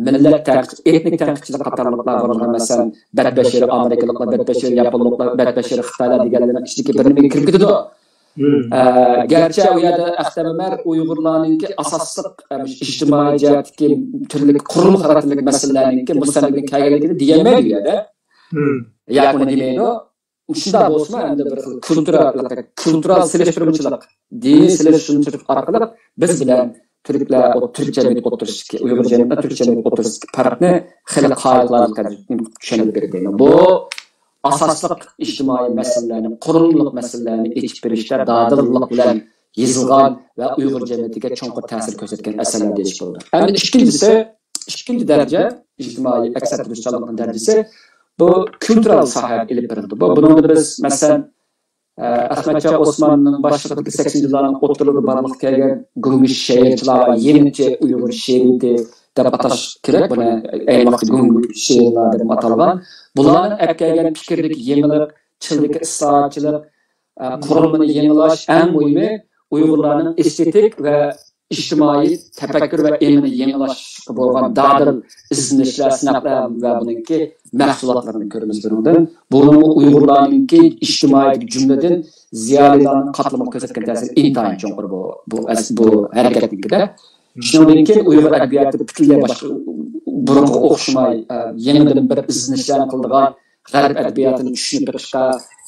مىللەت تەنقىد-، ئېتنىك تەنقىدچىلىك قاتارلىقلار بولغان، مەسىلەن، بەتبەشىرە ئامېرىكىلىقلار، بەتبەشىرە ياپونلۇقلار، بەتبەشىرە خىتايلار دېگەنلەرنىڭ ئىچىدىكى بىرىنى كىرىپ كېتىدۇ. ئە، گەرچە ئۇ يەردە ئەختەم ئۆمەر ئۇيغۇرلارنىڭكى ئاساسلىق، ئە، ئىجتىمائىي جەھەتتىكى تۈرلۈك قۇرۇلما خاراكتېرلىك مەسىلىلەرنىڭكى مۇستەملىكىدىن كەلگەنلىكىنى دېيەلمەيدۇ ئۇ يەردە. ياكى ئۇنى دېمەيدۇ. شۇنداق بولسىمۇ، ئەمدى بىر خىل كۇلتۇرا، كۇلتۇرال سېلىشتۇرمىچىلىق، دىنىي سېلىشتۇرمىچىلىق ئارقىلىق بىز بىلەن تۈركلەر، تۈرك جەمئىيىتى ئوتتۇرىسىدىكى، ئۇيغۇر جەمئىيىتى تۈرك جەمئىيىتى ئوتتۇرىسىدىكى پەرقنى خېلى قايىل قىلارلىق چۈشەندۈرۈپ بېرىدۇ. بۇ ئاساسلىق ئىجتىمائىي مەسىلىلەرنى، قۇرۇلمىلىق مەسىلىلەرنى ئېچىپ بېرىشتە دادىللىق بىلەن يېزىلغان ۋە ئۇيغۇر جەمئىيىتىگە چوڭقۇر تەسىر كۆرسەتكەن ئەسەرلەر دېيىشكە بولىدۇ. ئەمدى ئىككىنچىسى، ئىككىنچى دەرىجە، ئىجتىمائىي ئەكس ئەتتۈرۈشچانلىقنىڭ دەرىجىسى، بۇ كۇلتۇرال ساھەگە ئېلىپ بېرىلىدۇ. بۇ، بۇنىڭدا بىز، مەسىلەن، ئە، ئەخمەتجان ئوسماننىڭ باشلىقىدىكى سەكسىنىنچى يىللارنىڭ ئوتتۇرىلىرىدا بارلىققا كەلگەن گۇڭگۇ شېئىرچىلار ۋە يېڭىچە ئۇيغۇر شېئىرىيىتى دەپ ئاتاش كېرەك. بۇنى ئەينى ۋاقىتتا گۇڭگۇ شېئىرلار دەپ ئاتالغان. بۇلارنىڭ ئەپ كەلگەن پىكىردىكى يېڭىلىق، تىلدىكى ئىسلاھاتچىلىق، ئە، قۇرۇلمىنى يېڭىلاش، ئەڭ مۇھىمى ئۇيغۇرلارنىڭ ئېستېتىك ۋە ئىجتىمائىي تەپەككۇر ۋە ئېڭىنى يېڭىلاشقا بولغان دادىل ئىزدىنىشلەر، سىناقلار ۋە بۇنىڭكى مەھسۇلاتلىرىنى كۆرىمىز بۇنىڭدىن. بۇنىڭمۇ ئۇيغۇرلارنىڭكى ئىجتىمائىي، جۈملىدىن زىيالىيلارنىڭ قاتلىمىغا كۆرسەتكەن تەسىرى ئىنتايىن چوڭقۇر بۇ، بۇ ئەس-، بۇ ھەرىكەتنىڭكىدە. شۇنىڭدىن كېيىن ئۇيغۇر ئەدەبىياتى پۈتۈنلەي باشقا، بۇرۇنقىغا ئوخشىماي، ئە، يېڭىدىن بىر ئىزدىنىشلەرنى قىلىدىغان، غەرب ئەدەبىياتىنى چۈشىنىپ بېقىشقا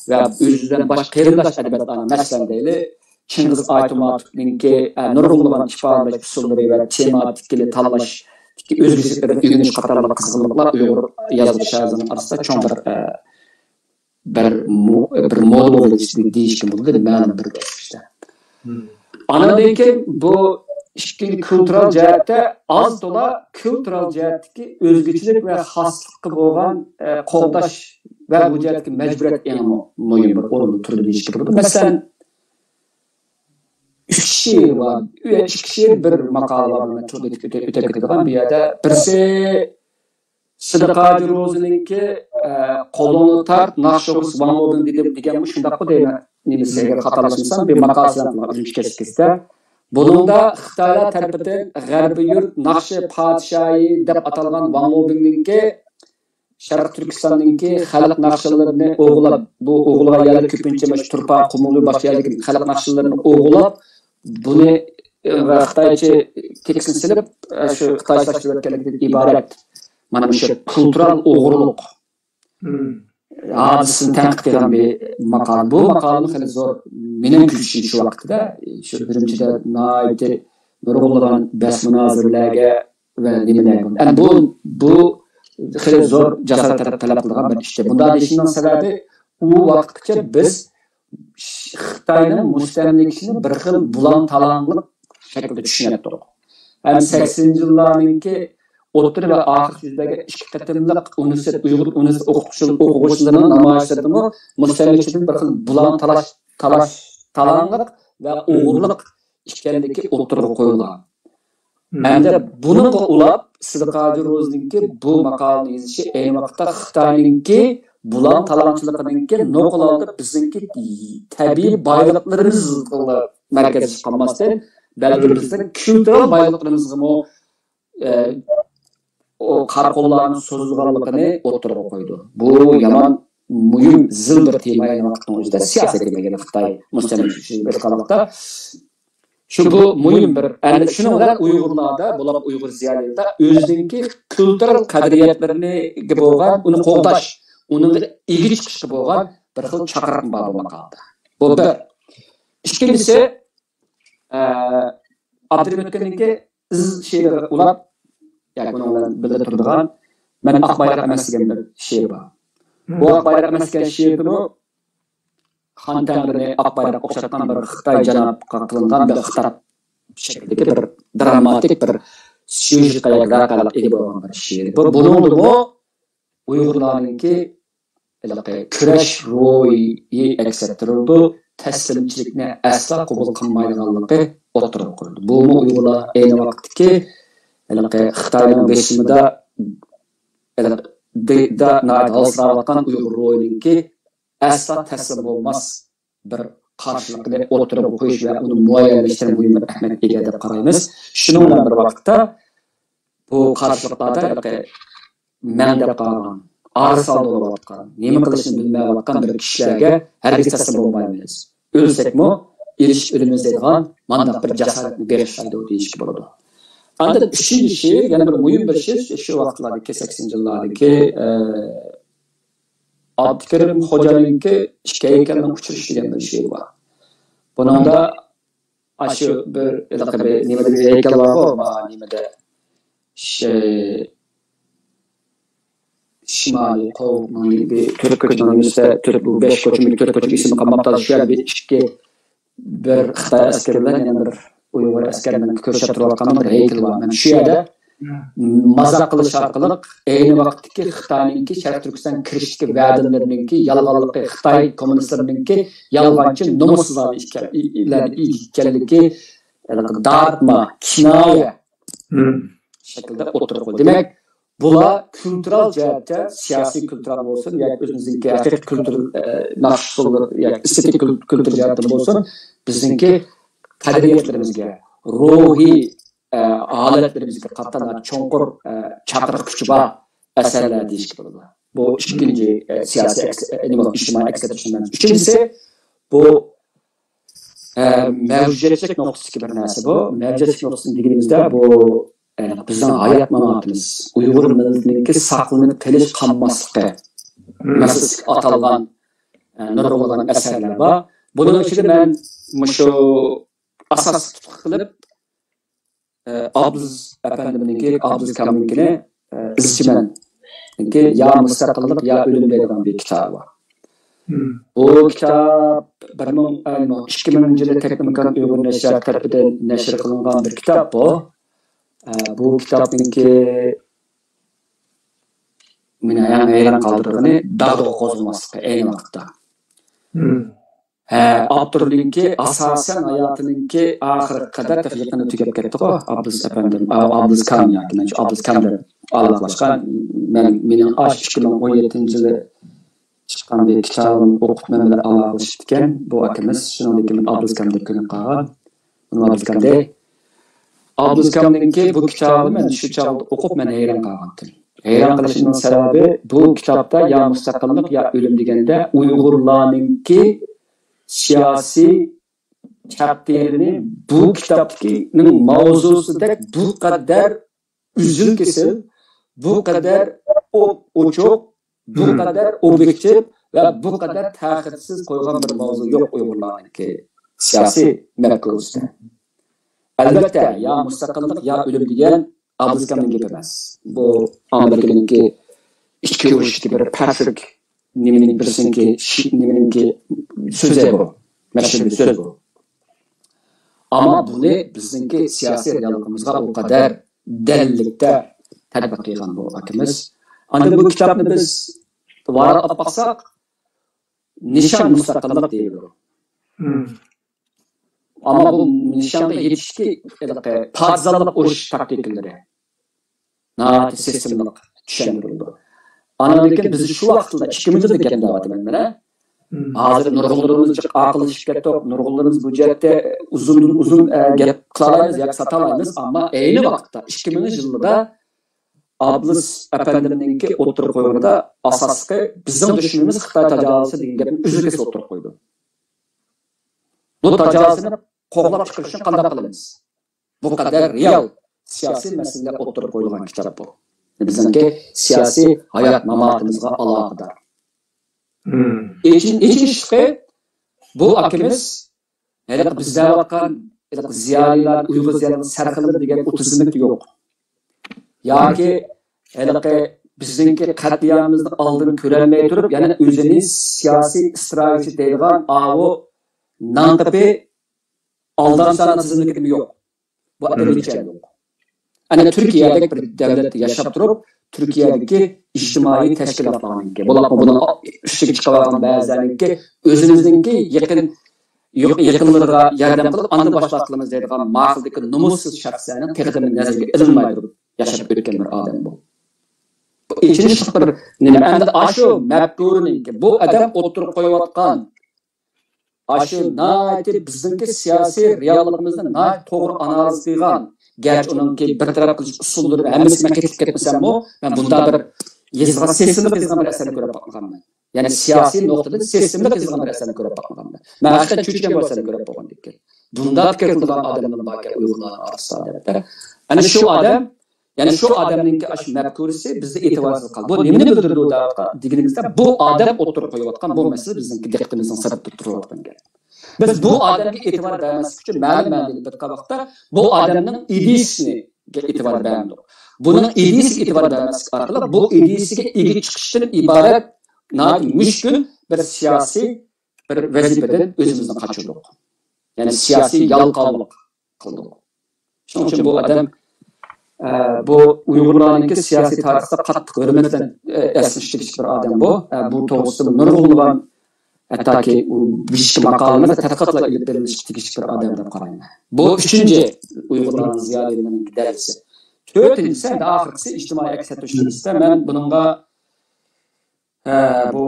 ۋە ئۆزى بىلەن باشقا قېرىنداش ئەدەبىياتلارنى، مەسىلەن، دەيلى، چىڭگىز ئايتماتوۋنىڭكى، ئە، نۇرغۇنلىغان ئىپادىلەش ئۇسۇللىرى ۋە تېماتىكىنى تاللاشتىكى ئۆزگىچىلىكلىرىنى ئۆگىنىش قاتارلىق قىزغىنلىقلار ئۇيغۇر يازغۇچى شائىرلىرىنىڭ ئارىسىدا چوڭ بىر، ئە، بىر مو-، بىر مودا بولدى دېيىشكە بولىدۇ، مەلۇم بىر باسقۇچتا. ئاندىن كېيىن بۇ ئىككىنچى كۇلتۇرال جەھەتتە ئاز تولا كۇلتۇرال جەھەتتىكى ئۆزگىچىلىك ۋە خاسلىققا بولغان، ئە، قوغداش ۋە بۇ جەھەتتىكى مەجبۇرىيەت ئېڭىمۇ مۇھىم بىر ئورۇندا تۇرىدۇ دېيىشكە بولىدۇ. مەسىلەن، ئۈچ شېئىر بار، ئۈچ شېئىر، بىر ماقالە بار، مەن چوڭ ئۆتۈپ، ئۆتۈپ كېتىدىغان. بۇ يەردە بىرسى سىدىق ھاجى روزىنىڭكى، قولۇڭنى تارت، ناخشا ئوقۇس ۋاڭ لوبىڭ دېدىم دېگەن بۇ شۇنداققۇ دەيمەن. نېمىسى، ئەگەر خاتالاشمىسام، بىر ماقالىسىنى ئالغان ئۈرۈمچى كەچكىسىدە. بۇنىڭدا خىتايلار تەرىپىدىن غەربىي يۇرت ناخشا پادىشاھى دەپ ئاتالغان ۋاڭ لوبىڭنىڭكى شەرقىي تۈركىستاننىڭكى خەلق ناخشىلىرىنى ئوغرىلاپ، بۇ ئوغرىلىغان يەرلەر كۆپىنچە مۇشۇ تۇرپان، قۇمۇل، باشقا يەردىكى خەلق ناخشىلىرىنى ئوغرىلاپ، بۇنى، ئە، خىتايچە تېكىستنى سېلىپ، ئە، شۇ خىتايچىلاشتۇرۇۋەتكەنلىكىدىن ئىبارەت. مانا مۇشۇ كۇلتۇرال ئوغرىلىق. ھادىسىنى تەنقىد قىلغان بىر ماقالە. بۇ ماقالىمۇ خېلى زور، مېنىڭ كۆزىتىشىمچە، شۇ ۋاقىتتا، شۇ ئۈرۈمچىدە ناھايىتى نۇرغۇنلىغان بەس مۇنازىرىلەرگە ۋە نېمىلەرگە. ئەمدى بۇ، بۇ خېلى زور جاسارەت تەلەپ، تەلەپ قىلىدىغان بىر ئىشتى. بۇنداق دېيىشىمنىڭ سەۋەبى، ئۇ ۋاقىتقىچە بىز خىتاينىڭ مۇستەملىكىشىنى بىر خىل بۇلاڭ تالاڭلىق شەكىلدە چۈشىنەتتۇق. ھەم سەكسىنىنچى يىللارنىڭكى ئوتتۇرا ۋە ئاخىرقى يۈز بەرگەن ئىككى قېتىملىق ئۇنىۋېرسىتېت، ئۇيغۇر ئۇنىۋېرسىتېت ئوقۇتقۇچى-، ئوقۇغۇچىلىرىنىڭ نامايىشلىرىدىمۇ مۇستەملىكىچىدىن بىر خىل بۇلاڭ تالاش، تالاش، تالاڭلىق ۋە ئوغرىلىق ئىكەنلىكى ئوتتۇرىغا قويۇلغان. ھەمدە بۇنىڭغا ئۇلاپ، سىدىق ھاجى روزىنىڭكى بۇ ماقالىنى يېزىشى ئەينى ۋاقىتتا خىتاينىڭكى بۇلاڭ تالاڭچىلىقىنىڭكى نوقۇل ھالدا بىزنىڭكى تەبىئىي بايلىقلىرىمىزغا مەركەزلىشىپ قالماستىن، بەلكى بىزنىڭ كۈلتۈرەل بايلىقلىرىمىزغىمۇ، ئە، ئۇ قارا قوللارنى سوزىدىغانلىقىنى ئوتتۇرىغا قويىدۇ. بۇ يامان مۇھىم، زىل بىر تېما ئەينى ۋاقىتنىڭ ئۆزىدە، سىياسىي تېما، يەنى خىتاي مۇستەملىكىچىلىكى ئېلىپ قالماقتا. شۇ بۇ مۇھىم بىر، ئەمدى شۇنىڭ بىلەن ئۇيغۇرلاردا، بولۇپ ئۇيغۇر زىيالىيلىرىدا ئۆزىنىڭكى كۈلتۈرەل قەدرىيەتلىرىگە بولغان، ئۇنى قوغداش، ئۇنىڭغا ئىگە چىقىشقا بولغان بىر خىل چاقىرىق بار بۇ ماقالىدا. بۇ بىر. ئىككىنچىسى، ئە، ئابدۇرېھىم ئۆتكۈننىڭكى ئىز شېئىرىغا ئۇلاپ، ياكى ئۇنىڭ بىلەن بىللە تۇرىدىغان مەن ئاق بايراق ئەمەس دېگەن بىر شېئىرى بار. بۇ ئاق بايراق ئەمەس دېگەن شېئىرىدىمۇ خان تەڭرىنى ئاق بايراققا ئوخشاتقان بىر خىتاي جانابقا قىلىنغان بىر خىتاب شەكلىدىكى بىر دراماتىك، بىر سيۇژېتقا ياكى ۋەقەلىككە ئىگە بولغان بىر شېئىر. بۇ، بۇنىڭدىمۇ ئۇيغۇرلارنىڭكى ھېلىقى كۈرەش روھى ئەكس ئەتتۈرۈلىدۇ، تەسلىمچىلىكنى ئەسلا قوبۇل قىلمايدىغانلىقى ئوتتۇرىغا قويۇلىدۇ. بۇمۇ ئۇيغۇرلار ئەينى ۋاقىتتىكى ھېلىقى خىتاينىڭ بېسىمىدا، ھېلىقى دى-، دا-، ناھايىتى ھالسىراۋاتقان ئۇيغۇر روھىنىڭكى ئەسلا تەسلىم بولماس بىر قارشىلىقىنى ئوتتۇرىغا قويۇش ۋە ئۇنى مۇئەييەنلەشتۈرۈش مۇھىم بىر ئەھمىيەتكە ئىگە دەپ قارايمىز. شۇنىڭ بىلەن بىر ۋاقىتتا، بۇ قارشىلىقلاردا ھېلىقى مەڭدەپ قالغان، ئارىسال بولۇۋاتقان، نېمە قىلىشنى بىلمەيۋاتقان بىر كىشىلەرگە ھەرگىز تەسلىم بولمايمىز. ئۆلسەكمۇ ئېرىشىپ ئۆلىمىز دەيدىغان مانداق بىر جاسارەتنى بېغىشلايدۇ دېيىشكە بولىدۇ. ئاندىن ئۈچىنچى شېئىر، يەنە بىر مۇھىم بىر شېئىر، شۇ ۋاقىتلاردىكى، سەكسىنىنچى يىللاردىكى، ئە، ئابدۇكېرىم خوجانىڭكى ئىككى ھەيكەلنىڭ ئۇچرىشىشى دېگەن بىر شېئىرى بار. بۇنىڭدا ئاشۇ بىر، ھېلىقى بىر نېمىدە بىر ھەيكەل بارغۇ، ما-، نېمىدە، شى-، شىمالىي قوۋۇقنىڭ بىر تۆت كوچىنىڭ نېمىسىدە، تۆت، بۇ بەش كوچىمۇ، تۆت كوچىمۇ ئېسىمدە قالماپتۇ، شۇ يەردە بىر ئىككى بىر خىتاي ئەسكىرى بىلەن يەنە بىر ئۇيغۇر ئەسكەرنىڭ كۆرۈشۈپ تۇرۇۋاتقان بىر ھەيكىلى بار. مەن شۇ يەردە مازاق قىلىش ئارقىلىق ئەينى ۋاقىتتىكى خىتاينىڭكى شەرقىي تۈركىستان كىرىشتىكى ۋەدىلىرىنىڭكى يالغانلىقى، خىتاي كوممۇنىستلىرىنىڭكى يالغانچى، نومۇسسىز ئىكەن-، ئىكەنلىكى، دارتما، كىنايە شەكلىدە ئوتتۇرىغا قويدى. دېمەك، بۇلار كۈلتۈرەل جەھەتتە، سىياسىي كۈلتۈرەل بولسۇن ياكى ئۆزىمىزنىڭكى ھەقىقىي كۈلتۈر، ئە، ناخشا ئۇسسۇللىرى ياكى ئېستېتىك كۈل-، كۈلتۈر جەھەتتىن بولسۇن، بىزنىڭكى قەدرىيەتلىرىمىزگە، روھىي، ئە، ھالەتلىرىمىزگە قارىتا چوڭقۇر، ئە، چاقىرىق كۈچى بار ئەسەرلەر دېيىشكە بولىدۇ. بۇ ئىككىنچى، ئە، سىياسىي ئەكس-، ئە، نېمە، ئىجتىمائىي ئەكس ئېتىش مەنىسى. ئۈچىنچىسى، بۇ ئە، مەۋجۇدىيەتچىلىك نۇقتىسىدىكى بىر نەرسە بۇ. مەۋجۇدىيەتچىلىك نۇقتىسى دېگىنىمىزدە بۇ، ئە، بىزنىڭ ھايات ماماتىمىز، ئۇيغۇر مىللىتىنىڭكى ساقلىنىپ قېلىش قالماسلىقى مەسىلىسىگە ئاتالغان، ئە، نۇرغۇنلىغان ئەسەرلەر بار. بۇنىڭ ئىچىدە مەن مۇشۇ ئاساسلىق تۇتقا قىلىپ، ئە، ئابلىز ئەپەندىمنىڭكى، ئابلىز كامنىڭكىنى، ئە، ئىزچىمەن. چۈنكى يا مۇستەقىللىق، يا ئۆلۈم دەيدىغان بىر كىتابى بار. بۇ كىتاب بىر مىڭ، ئە، ئىككى مىڭىنچى يىلى تېخنىكوم ئۇيغۇر نەشرىياتى تەرىپىدىن نەشر قىلىنغان بىر كىتاب بۇ. ئە، بۇ كىتابنىڭكى مېنى ئەڭ ھەيران قالدۇرغىنى داغدۇغا قوزغىماسلىقى ئەينى ۋاقىتتا. ھە، ئاپتورنىڭكى ئاساسەن ھاياتىنىڭكى ئاخىرىغا قەدەر تېخى يېقىندا تۈگەپ كەتتىغۇ، ئابلىز ئەپەندىم، ئا-، ئابلىز كام ياكى مەنچە ئابلىز كام دەپ ئالاقىلاشقان. مەن، مېنىڭ ئاشۇ ئىككى مىڭ ئون يەتتىنچى يىلى چىققان بىر كىتابىمنى ئوقۇپ مەن بىلەن ئالاقىلىشىپتىكەن بۇ ئاكىمىز. شۇنىڭدىن كېيىن مەن ئابدۇلسەمەت كۆنۈپ قالغان. ئابدۇلسەمەت ئابدۇلسەمنىڭكى بۇ كىتابىنى مەن شۇ چاغدا ئوقۇپ، مەن ھەيران قالغانتىم. ھەيران قېلىشىمنىڭ سەۋەبى، بۇ كىتابتا يا مۇستەقىللىق، يا ئۆلۈم دېگەندە، ئۇيغۇرلارنىڭكى سىياسىي تەقدىرىنى بۇ كىتابتىكىنىڭ ماۋزۇسىدەك بۇ قەدەر ئۈزۈل كېسىل، بۇ قەدەر ئوچۇق، بۇ قەدەر ئوبيېكتىپ ۋە بۇ قەدەر تەخىرسىز قويغان بىر ماۋزۇ يوق ئۇيغۇرلارنىڭكى سىياسىي مەپكۇرىسىدە. ئەلۋەتتە، يا مۇستەقىللىق، يا ئۆلۈم دېگەن ئابدۇلسەمنىڭ گېپى ئەمەس. بۇ ئامېرىكىنىڭكى ئىچكى ئۇرۇشتىكى بىر پەسىك نېمىنىڭ بىرسىنىڭكى، نېمىنىڭكى سۆزى بۇ. مەشھۇر بىر سۆز بۇ. ئەمما بۇنى بىزنىڭكى سىياسىي رېئاللىقىمىزغا ئۇ قەدەر دەلىللىكتە تەتبىق قىلغان بۇ ئاكىمىز. ئاندىن بۇ كىتابنى بىز ۋاراقلاپ باقساق، نىشان مۇستەقىللىق دېيىلىدۇ. ئەمما بۇ نىشانغا يېتىشتىكى پارتىزانلىق ئۇرۇش تاكتىكىلىرى ناھايىتى سىستېمىلىق چۈشەندۈرۈلىدۇ. ئاندىن كېيىن بىز شۇ ۋاقىتتا ئىككى مىڭىنچى يىلدا گەپ دەۋاتىمەن مانا. ھازىر نۇرغۇنلىرىمىز جىق ئاقىللىشىپ كەتتۇق، نۇرغۇنلىرىمىز بۇ جەھەتتە ئۇزۇندىن ئۇزۇن ئە، گەپ قىلالايمىز ياكى ساتالايمىز، ئەمما ئەينى ۋاقىتتا ئىككى مىڭىنچى يىلدا ئابلىس ئەپەندىمنىڭكى ئوتتۇرىغا قويغىنىدا ئاساسلىقى بىزنىڭ دۈشمىنىمىز خىتاي تاجاۋۇزچىسى دېگەن گەپنى ئۈزلۈكسىز ئوتتۇرىغا قويىدۇ. بۇ تاجاۋۇزچىنى قوغلاپ چىقىرىش ئۈچۈن قانداق قىلىمىز؟ بۇ قەدەر رېئال سىياسىي مەسىلىلەر ئوتتۇرىغا قويۇلغان كىتاب بۇ. بىزنىڭكى سىياسىي ھايات ماماتىمىزغا ئالاقىدار. ئېچىن-، ئېچىنىشلىقى بۇ ئاكىمىز ھېلىقى بىز دەۋاتقان ھېلىقى زىيالىيلار، ئۇيغۇر زىيالىيلار سەرخىللىرى دېگەن ئوتتۇزلىق يوق. ياكى ھېلىقى بىزنىڭكى قەتلىئامىمىزنى ئالدىن كۆرەلمەي تۇرۇپ، يەنە ئۆزىنى سىياسىي ئىستراتېگىيە دەيدىغان ئاۋۇ نانقېپى ئالدامچىلارنىڭ تىزىملىكىدىمۇ يوق. بۇ ئادەم ھېچ يەردە يوق. ئەنە تۈركىيەدەك بىر دۆلەتتە ياشاپ تۇرۇپ، تۈركىيەدىكى ئىجتىمائىي تەشكىلاتلارنىڭكى، بولۇپمۇ بۇنىڭ ئۈستىگە چىقىۋالغان بەزىلەرنىڭكى ئۆزىمىزنىڭكى يېقىن، يېقىنلىرىغا ياردەم قىلىپ، ئاندىن باشلاپ قىلىمىز دەيدىغان ماقۇلدىكى نومۇسسىز شەخسلەرنىڭ تېخىدىن نەزىرگە ئىلىنماي تۇرۇپ ياشاپ ئۆتكەن بىر ئادەم بۇ. بۇ ئېچىنىشلىق بىر نېمە. ئەمدى ئاشۇ مەپكۇرىنىڭكى، بۇ ئادەم ئوتتۇرىغا قويۇۋاتقان ئاشۇ ناھايىتى بىزنىڭكى سىياسىي رېئاللىقىمىزنى ناھايىتى توغرا ئانالىز قىلغان، گەرچە ئۇنىڭكى بىر تەرەپ قىلىش ئۇسۇللىرى ھەممىسى مەن كېتىپ كەتمىسەممۇ، مەن بۇنداق بىر يېزىلغان، سىستېمىلىق يېزىلغان بىر ئەسەرنى كۆرۈپ باقمىغانمەن. يەنى سىياسىي نۇقتىدىن سىستېمىلىق يېزىلغان بىر ئەسەرنى كۆرۈپ باقمىغانمەن. مەن ھەقىقەتەن چۆچۈگەن بۇ ئەسەرنى كۆرۈپ بولغاندىن كېيىن. بۇنداق پىكىر قىلىدىغان ئادەملەر باركەن ئۇيغۇرلارنىڭ ئارىسىدا، دەپ. ئەنە شۇ ئادەم يەنى شۇ ئادەمنىڭكى ئاشۇ مەپكۇرىسى بىزدە ئېتىبارسىز قالدى. بۇ نېمىنى بىلدۈرىدۇ دەپ دېگىنىمىزدە، بۇ ئادەم ئوتتۇرىغا قويۇۋاتقان بۇ مەسىلە بىزنىڭكى دىققىتىمىزنىڭ سىرتىدا تۇرۇۋاتقان گەپ. بىز بۇ ئادەمگە ئېتىبار بەرمەسلىك ئۈچۈن مەلۇم مەزگىل ئۆتكەن ۋاقىتتا بۇ ئادەمنىڭ ئىدىيىسىگە ئېتىبار بەرمىدۇق. بۇنىڭ ئىدىيىسىگە ئېتىبار بەرمەسلىك ئارقىلىق بۇ ئىدىيىسىگە ئىگە چىقىشتىن ئىبارەت ناھايىتى مۈشكۈل بىر سىياسىي بىر ۋەزىپىدىن ئۆزىمىزنى قاچۇردۇق. يەنى سىياسىي يالقاۋلىق قىلدۇق. شۇنىڭ ئۈچۈن بۇ ئادەم، ئە، بۇ ئۇيغۇرلارنىڭكى سىياسىي تارىخىدا قاتتىق ھۆرمەت بىلەن، ئە، ئەسلىشىش تېگىشلىك بىر ئادەم بۇ. ئە، بۇ توغرىسىدا نۇرغۇنلىغان، ھەتتاكى ئۇ بىر ئىككى ماقالىمىز تەتقىقاتلار ئېلىپ بېرىلىشى تېگىشلىك بىر ئادەم دەپ قارايمەن. بۇ ئۈچىنچى ئۇيغۇرلارنىڭ زىيالىيلىرىنىڭ دەرىجىسى. تۆتىنچىسى، ئەمدى ئاخىرقىسى ئىجتىمائىي ئەكس ئەتتۈرۈش دەرىجىسىدە مەن بۇنىڭغا، ئە، بۇ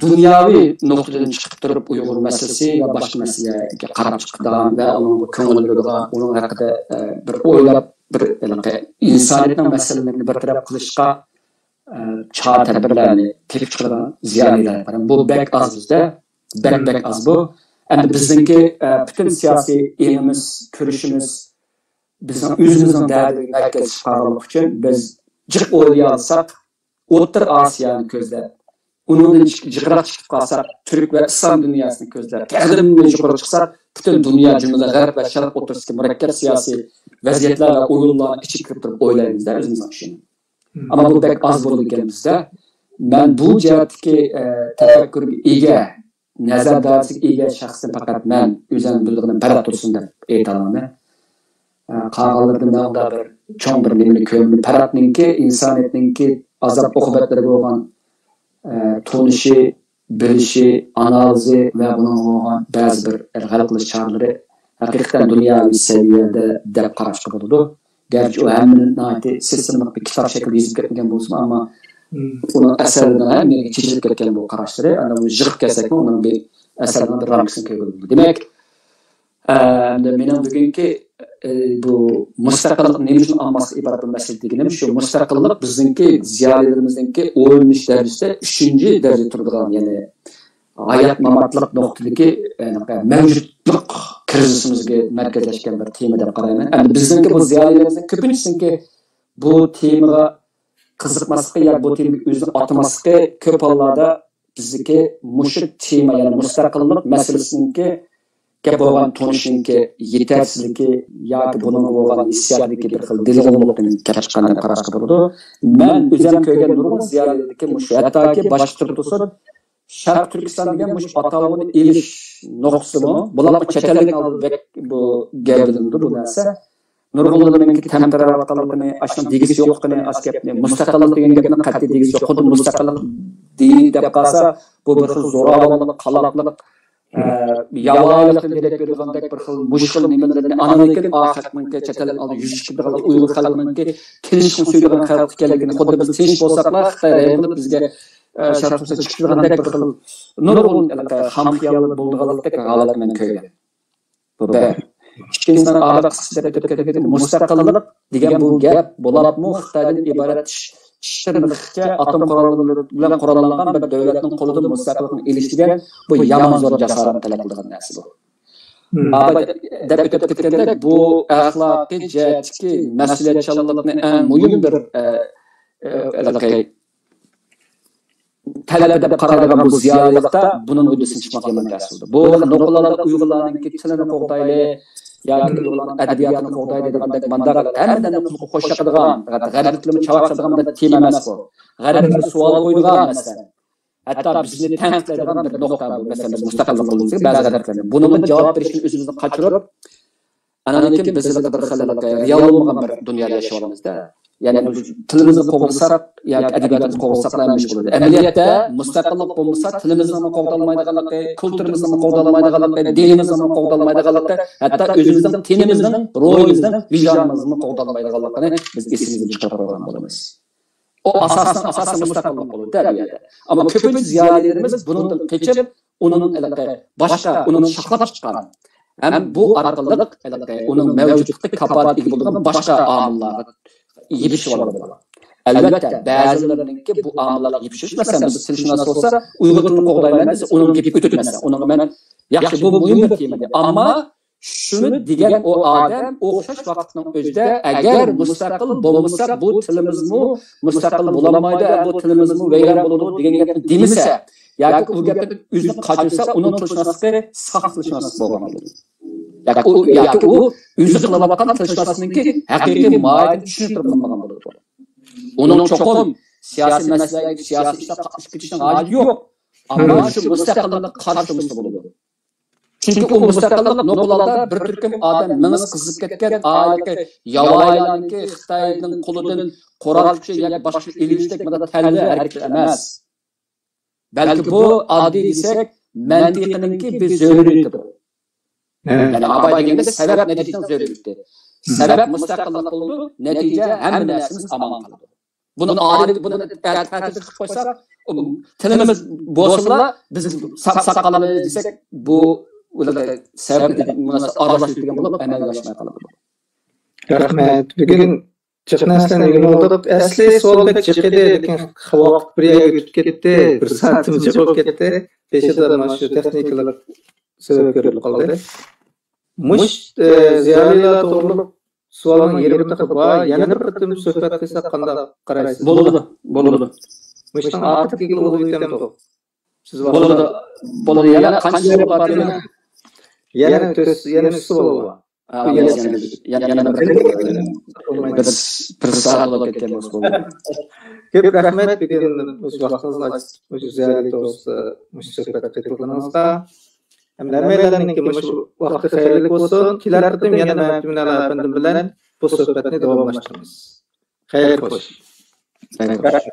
دۇنياۋى نۇقتىدىن چىقىپ تۇرۇپ ئۇيغۇر مەسىلىسى ۋە باشقا مەسىلىلەرگە قاراپ چىقىدىغان ۋە ئۇنىڭغا كۆڭۈل بۆلىدىغان، ئۇنىڭ ھەققىدە، ئە، بىر ئويلاپ، بىر ھېلىقى ئىنسانىيەتنىڭ مەسىلىلىرىنى بىر تەرەپ قىلىشقا، ئە، چارە تەدبىرلەرنى تېپىپ چىقىدىغان زىيالىيلار بار. بۇ بەك ئاز بىزدە، بەك، بەك ئاز بۇ. ئەمدى بىزنىڭكى، ئە، پۈتۈن سىياسىي ئېڭىمىز، كۈرىشىمىز بىزنىڭ ئۆزىمىزنىڭ دەردىگە مەركەزلىشىپ قالغانلىقى ئۈچۈن بىز جىق ئويلىيالىساق، ئوتتۇرا ئاسىيانى كۆزلەپ، ئۇنىڭدىن جىق-، جىقراق چىقىپ قالساق، تۈرك ۋە ئىسلام دۇنياسىنى كۆزلەپ، تېخىمۇ يۇقىرى چىقساق، پۈتۈن دۇنيا، جۈملە غەرب ۋە شەرق ئوتتۇرىسىدىكى مۇرەككەپ سىياسىي ۋەزىيەتلەر ۋە ئويۇنلارنىڭ ئىچىگە كىرىپ تۇرۇپ ئويلايمىز-دە ئۆزىمىزنىڭ ئىشىنى. ئەمما بۇ بەك ئاز بولىدىكەن بىزدە. مەن بۇ جەھەتتىكى، ئە، تەپەككۇرگە ئىگە، نەزەر دائىرىسىگە ئىگە شەخسنى پەقەت مەن ئۆزۈم بىلىدىغىنىم پەرھات تۇرسۇن دەپ ئېيتالامەن. ئە، قالغانلىرىدىن مەن ئۇنداق بىر چوڭ بىر نېمىنى كۆرمىدىم. پەرھاتنىڭكى ئىنسانىيەتنىڭكى ئازاب ئوقۇبەتلىرىگە بولغان، ئە، تونۇشى، بىلىشى، ئانالىزى ۋە بۇنىڭغا بولغان بەزى بىر ھەل قىلىش چارىلىرى ھەقىقەتەن دۇنياۋى سەۋىيەدە دەپ قاراشقا بولىدۇ. گەرچە ئۇ ھەممىنى ناھايىتى سىستېمىلىق بىر كىتاب شەكلىدە يېزىپ كەتمىگەن بولسىمۇ، ئەمما ئۇنىڭ ئەسەرلىرىنىڭ ھەممە يېرىگە چېچىلىپ كەتكەن بۇ قاراشلىرى، ئەنە ئۇنى يىغىپ كەلسەكمۇ، ئۇنىڭ بىر ئەسەرنىڭ بىر رامكىسىنى كۆرگىلى بولىدۇ. دېمەك، ئەمدى مېنىڭ بۈگۈنكى، ئە، بۇ مۇستەقىللىق نېمە ئۈچۈن ئالماسلىق ئىبارەت بۇ مەسىلە دېگىنىم شۇ، مۇستەقىللىق بىزنىڭكى زىيالىيلىرىمىزنىڭكى ئويلىنىش دەرىجىسىدە ئۈچىنچى دەرىجىدە تۇرىدىغان، يەنى ھايات-ماماتلىق نۇقتىدىكى، ئە، مەۋجۇتلۇق كىرىزىسىمىزگە مەركەزلەشكەن بىر تېما دەپ قارايمەن. ئەمدى بىزنىڭكى بۇ زىيالىيلىرىمىزنىڭ كۆپىنچىسىنىڭكى بۇ تېمىغا قىزىقماسلىقى ياكى بۇ تېمىگە ئۆزىنى ئاتىماسلىقى كۆپ ھاللاردا بىزدىكى مۇشۇ تېما، يەنى مۇستەقىللىق مەسىلىسىنىڭكى گەپ بولغان تونۇشنىڭكى يېتەرسىزلىكى ياكى بۇنىڭغا بولغان ھېسسىياتىدىكى بىر خىل دېلىغۇللۇقتىن كېلىپ چىققان دەپ قاراشقا بولىدۇ. مەن ئۆزۈم كۆرگەن نۇرغۇن زىيالىيلەردىكى مۇشۇ، ھەتتاكى باشقا تۈردە تۇرسۇن، شەرقىي تۈركىستان دېگەن مۇشۇ ئاتالغۇنى ئېلىش نۇقتىسىمۇ، بۇلارمۇ چەت ئەللىك ئالدىدا بەك بۇ گەۋدىلىنىدۇ بۇ نەرسە. نۇرغۇنلىرىنىڭكى تەمتىرەۋاتقانلىقىنى، ئاشۇنىڭ دېگۈسى يوقلۇقىنى، ئاشۇ گەپنى، مۇستەقىللىق دېگەن گەپنىڭ قەتئىي دېگۈسى يوق. خۇددى مۇستەقىللىق دېدى دەپ قالسا، بۇ بىر خىل زوراۋانلىق، قالاقلىق، ئە، ياۋايىلىقتىن دېرەك بېرىدىغاندەك بىر خىل مۇشۇ خىل نېمىلىرىنى، ئاندىن كېيىن ئا خەقنىڭكى، چەت ئەل ئالدىدا يۈز چىقىدىغان ئۇيغۇر خەلقىنىڭكى تىنچلىقنى سۆيىدىغان خەلق ئىكەنلىكىنى، خۇددى بىز تىنچ بولساقلا، خىتاي رەھىم قىلىپ بىزگە، ئە، شەرق تۇرسا چىقىدىغاندەك بىر خىل نۇرغۇن خام خىيال بولىدىغانلىقتەك ھالەت مەن كۆرگەن. بۇ بىر. ئىككىنچىدىن، ئاغا قىسقىچە دەپ ئۆتۈپ كەتكەندىن، مۇستەقىللىق دېگەن بۇ گەپ بولۇپمۇ خىتايدىن ئىبارەت چىش، چىش تىرنىقىچە ئاتوم قوراللىرى بىلەن قوراللانغان بىر دۆلەتنىڭ قولىدىن مۇستەقىللىقنى ئېلىش دېگەن بۇ يامان زور جاسارەتنى تەلەپ قىلىدىغان نەرسە بۇ. مم. ئاغا دەپ ئۆتۈپ كەتكەندەك، بۇ ئەخلاقىي جەھەتتىكى مەسئۇلىيەتچانلىقنى ئەڭ مۇھىم بىر، ئە، ئە، ھېلىقى تەلەپ دەپ قارايدىغان بۇ زىيالىيلىقتا بۇنىڭ ھۆددىسىدىن چىقماق يامان تەس بولدى. بۇ نوقۇلاردا ئۇيغۇرلارنىڭكى تىلىنى قوغدايلى ياكى ئۇيغۇرلارنىڭ ئەدەبىياتىنى قوغدايلى دېگەندەك مانداق ھەممىدىن قۇلىقى خوش ياقىدىغان، غەربلىكلەرنى چاۋاك سالىدىغان بىر تېما ئەمەس بۇ. غەربلىكلەر سوئال قويىدىغان مەسىلە. ھەتتا بىزنى تەنقىدلەيدىغان بىر نۇقتا بۇ. مەسىلەن، بىز مۇستەقىللىق قىلىمىز بەزى غەربلىكلەرنى. بۇنىڭغا جاۋاب بېرىشتىن ئۆزىمىزنى قاچۇرۇپ، ئاندىن كېيىن بىز بىر خىل رېئال بولمىغان بىر دۇنيادا ياشاۋاتىمىز-دە. يەنى تىلىمىزنى قوغدىساق ياكى ئەدەبىياتىمىزنى قوغدىساق نېمە ئىش بولىدۇ؟ ئەمەلىيەتتە مۇستەقىللىق بولمىسا، تىلىمىزنىمۇ قوغدالمايدىغانلىقى، كۇلتۇرىمىزنىمۇ قوغدالمايدىغانلىقى، دىنىمىزنىمۇ قوغدالمايدىغانلىقى، ھەتتا ئۆزىمىزنىڭ تېنىمىزنىڭ، روھىمىزنىڭ، ۋىجدانىمىزنىمۇ قوغدالمايدىغانلىقىنى بىز ئېسىمىزدىن چىقىرىپ قويغان بولىمىز. ئۇ ئاساسنىڭ ئاساسى مۇستەقىللىق بولىدۇ-دە بۇ يەردە. ئەمما كۆپىنچە زىيالىيلىرىمىز بۇنىڭدىن قېچىپ، ئۇنىڭ ھېلىقى باشقا، ئۇنىڭ شاخلاپ چىققان ھەم بۇ ئارقىلىق ھېلىقى ئۇنىڭ مەۋجۇتلۇقى كاپالىتىگە ئىگە بولىدىغان باشقا ئامىللارغا يېپىشىۋالىدۇ. ئەلۋەتتە، بەزىلىرىنىڭكى بۇ ئامىللارغا يېپىشىش، مەسىلەن، بىز تىلشۇناس بولسا، ئۇيغۇر تىلىنى قوغدايمەن دېسە، ئۇنىڭ گېپى ئۆتىدۇ. مەسىلەن، ئۇنىڭغا مەن، ياخشى، بۇ مۇھىم بىر تېما دەيدۇ. ئەمما شۇنى دېگەن ئۇ ئادەم ئوخشاش ۋاقىتنىڭ ئۆزىدە، ئەگەر مۇستەقىل بولمىساق، بۇ تىلىمىزمۇ مۇستەقىل بولالمايدۇ، بۇ تىلىمىزمۇ ۋەيران بولىدۇ دېگەن گەپنى دېمىسە، ياكى ئۇ گەپتىن ئۆزىنى قاچۇرسا، ئۇنىڭ تىلشۇناسلىقى ساختا تىلشۇناسلىق بولغان بولىدۇ. ياكى ئۇ، ياكى ئۇ ئۆزى قىلىۋاتقان تىلشۇناسلىقنىڭكى ھەقىقىي ماھىيىتىنى چۈشىنىپ تۇرۇپ قىلمىغان بولىدۇ. ئۇنىڭ چوقۇم سىياسىي مەسىلىلەرگە، سىياسىي ئىشلارغا قاتنىشىپ كېتىشنىڭ ھاجىتى يوق. ئەمما شۇ مۇستەقىللىققا قارشى تۇرمىسا بولىدۇ. چۈنكى ئۇ مۇستەقىللىق نوقۇلاردا بىر تۈركۈم ئادەم مېڭىسى قىزىپ كەتكەن، ئائىلىدىكى ياۋايىلارنىڭكى خىتاينىڭ قولىدىن قورال كۈچى ياكى باشقا ئېلىۋېلىشتەك مۇنداق تەلۋە ھەرىكىتى ئەمەس. بەلكى بۇ ئاددىي دېسەك، مەنتىقىنىڭكى بىر زۆرۈرىيىتى بۇ. ھە. يەنى ئاباي دېگەندە سەۋەب نەتىجىنىڭ زۆرۈرىيىتى. سەۋەب مۇستەقىللىق بولىدۇ، نەتىجە ھەممە نەرسىمىز ئامان قالىدۇ. بۇنى ئادىل، بۇنى تەتۈر قىلىپ قويساق، تىلىمىز بولسىلا، بىز ساق، ساق قالىمىز دېسەك، بۇ سەۋەب ئارىلاشتۇرۇپ دېگەن بولۇپ، ئەمەلگە ئاشماي قالىدۇ. رەھمەت. بۈگۈن جىق نەرسىلەرنى ئۆگىنىۋالدۇق. ئەسلى سوئال بەك جىق ئىدى، لېكىن ۋاقىت بىر يەرگە ئۆتۈپ كەتتى، بىر سائەتتىن جىق بولۇپ كەتتى. پېشىدا مانا شۇ تېخنىكىلىق سەۋەب كۆرۈلۈپ قالدى. مۇش، ئە، زىيالىيلار توغرۇلۇق سوئالنىڭ يېرىمى تېخى بار. يەنە بىر قېتىم سۆھبەت قىلساق قانداق قارايسىز؟ بولىدۇ، بولىدۇ. مۇشتىن ئارتۇق كېلىپ بولىدۇ. سىز بولىدۇ، بولىدۇ. يەنە قانچە سوئال بار؟ يەنە تۆت، يەنە ئۈچ سوئال بار. ھە، يەنە، يەنە، يەنە بىر، بىر، بىر سائەت بولۇپ كەتكەن بولسا بولىدۇ. كۆپ رەھمەت، بۈگۈن مۇشۇ ۋاقتىڭىزنى ئاچىپ، مۇشۇ زىيالىي توغرىسىدا مۇشۇ سۆھبەتكە قېتىلغىنىڭىزغا. ھەمدە ھەممەيلەننىڭكى مۇشۇ ۋاقتى خەيرلىك بولسۇن. كېلەر قېتىم يەنە مەمتىمىن ئەپەندىم بىلەن بۇ سۆھبەتنى داۋاملاشتۇرىمىز. خەير خوش. خەير خوش.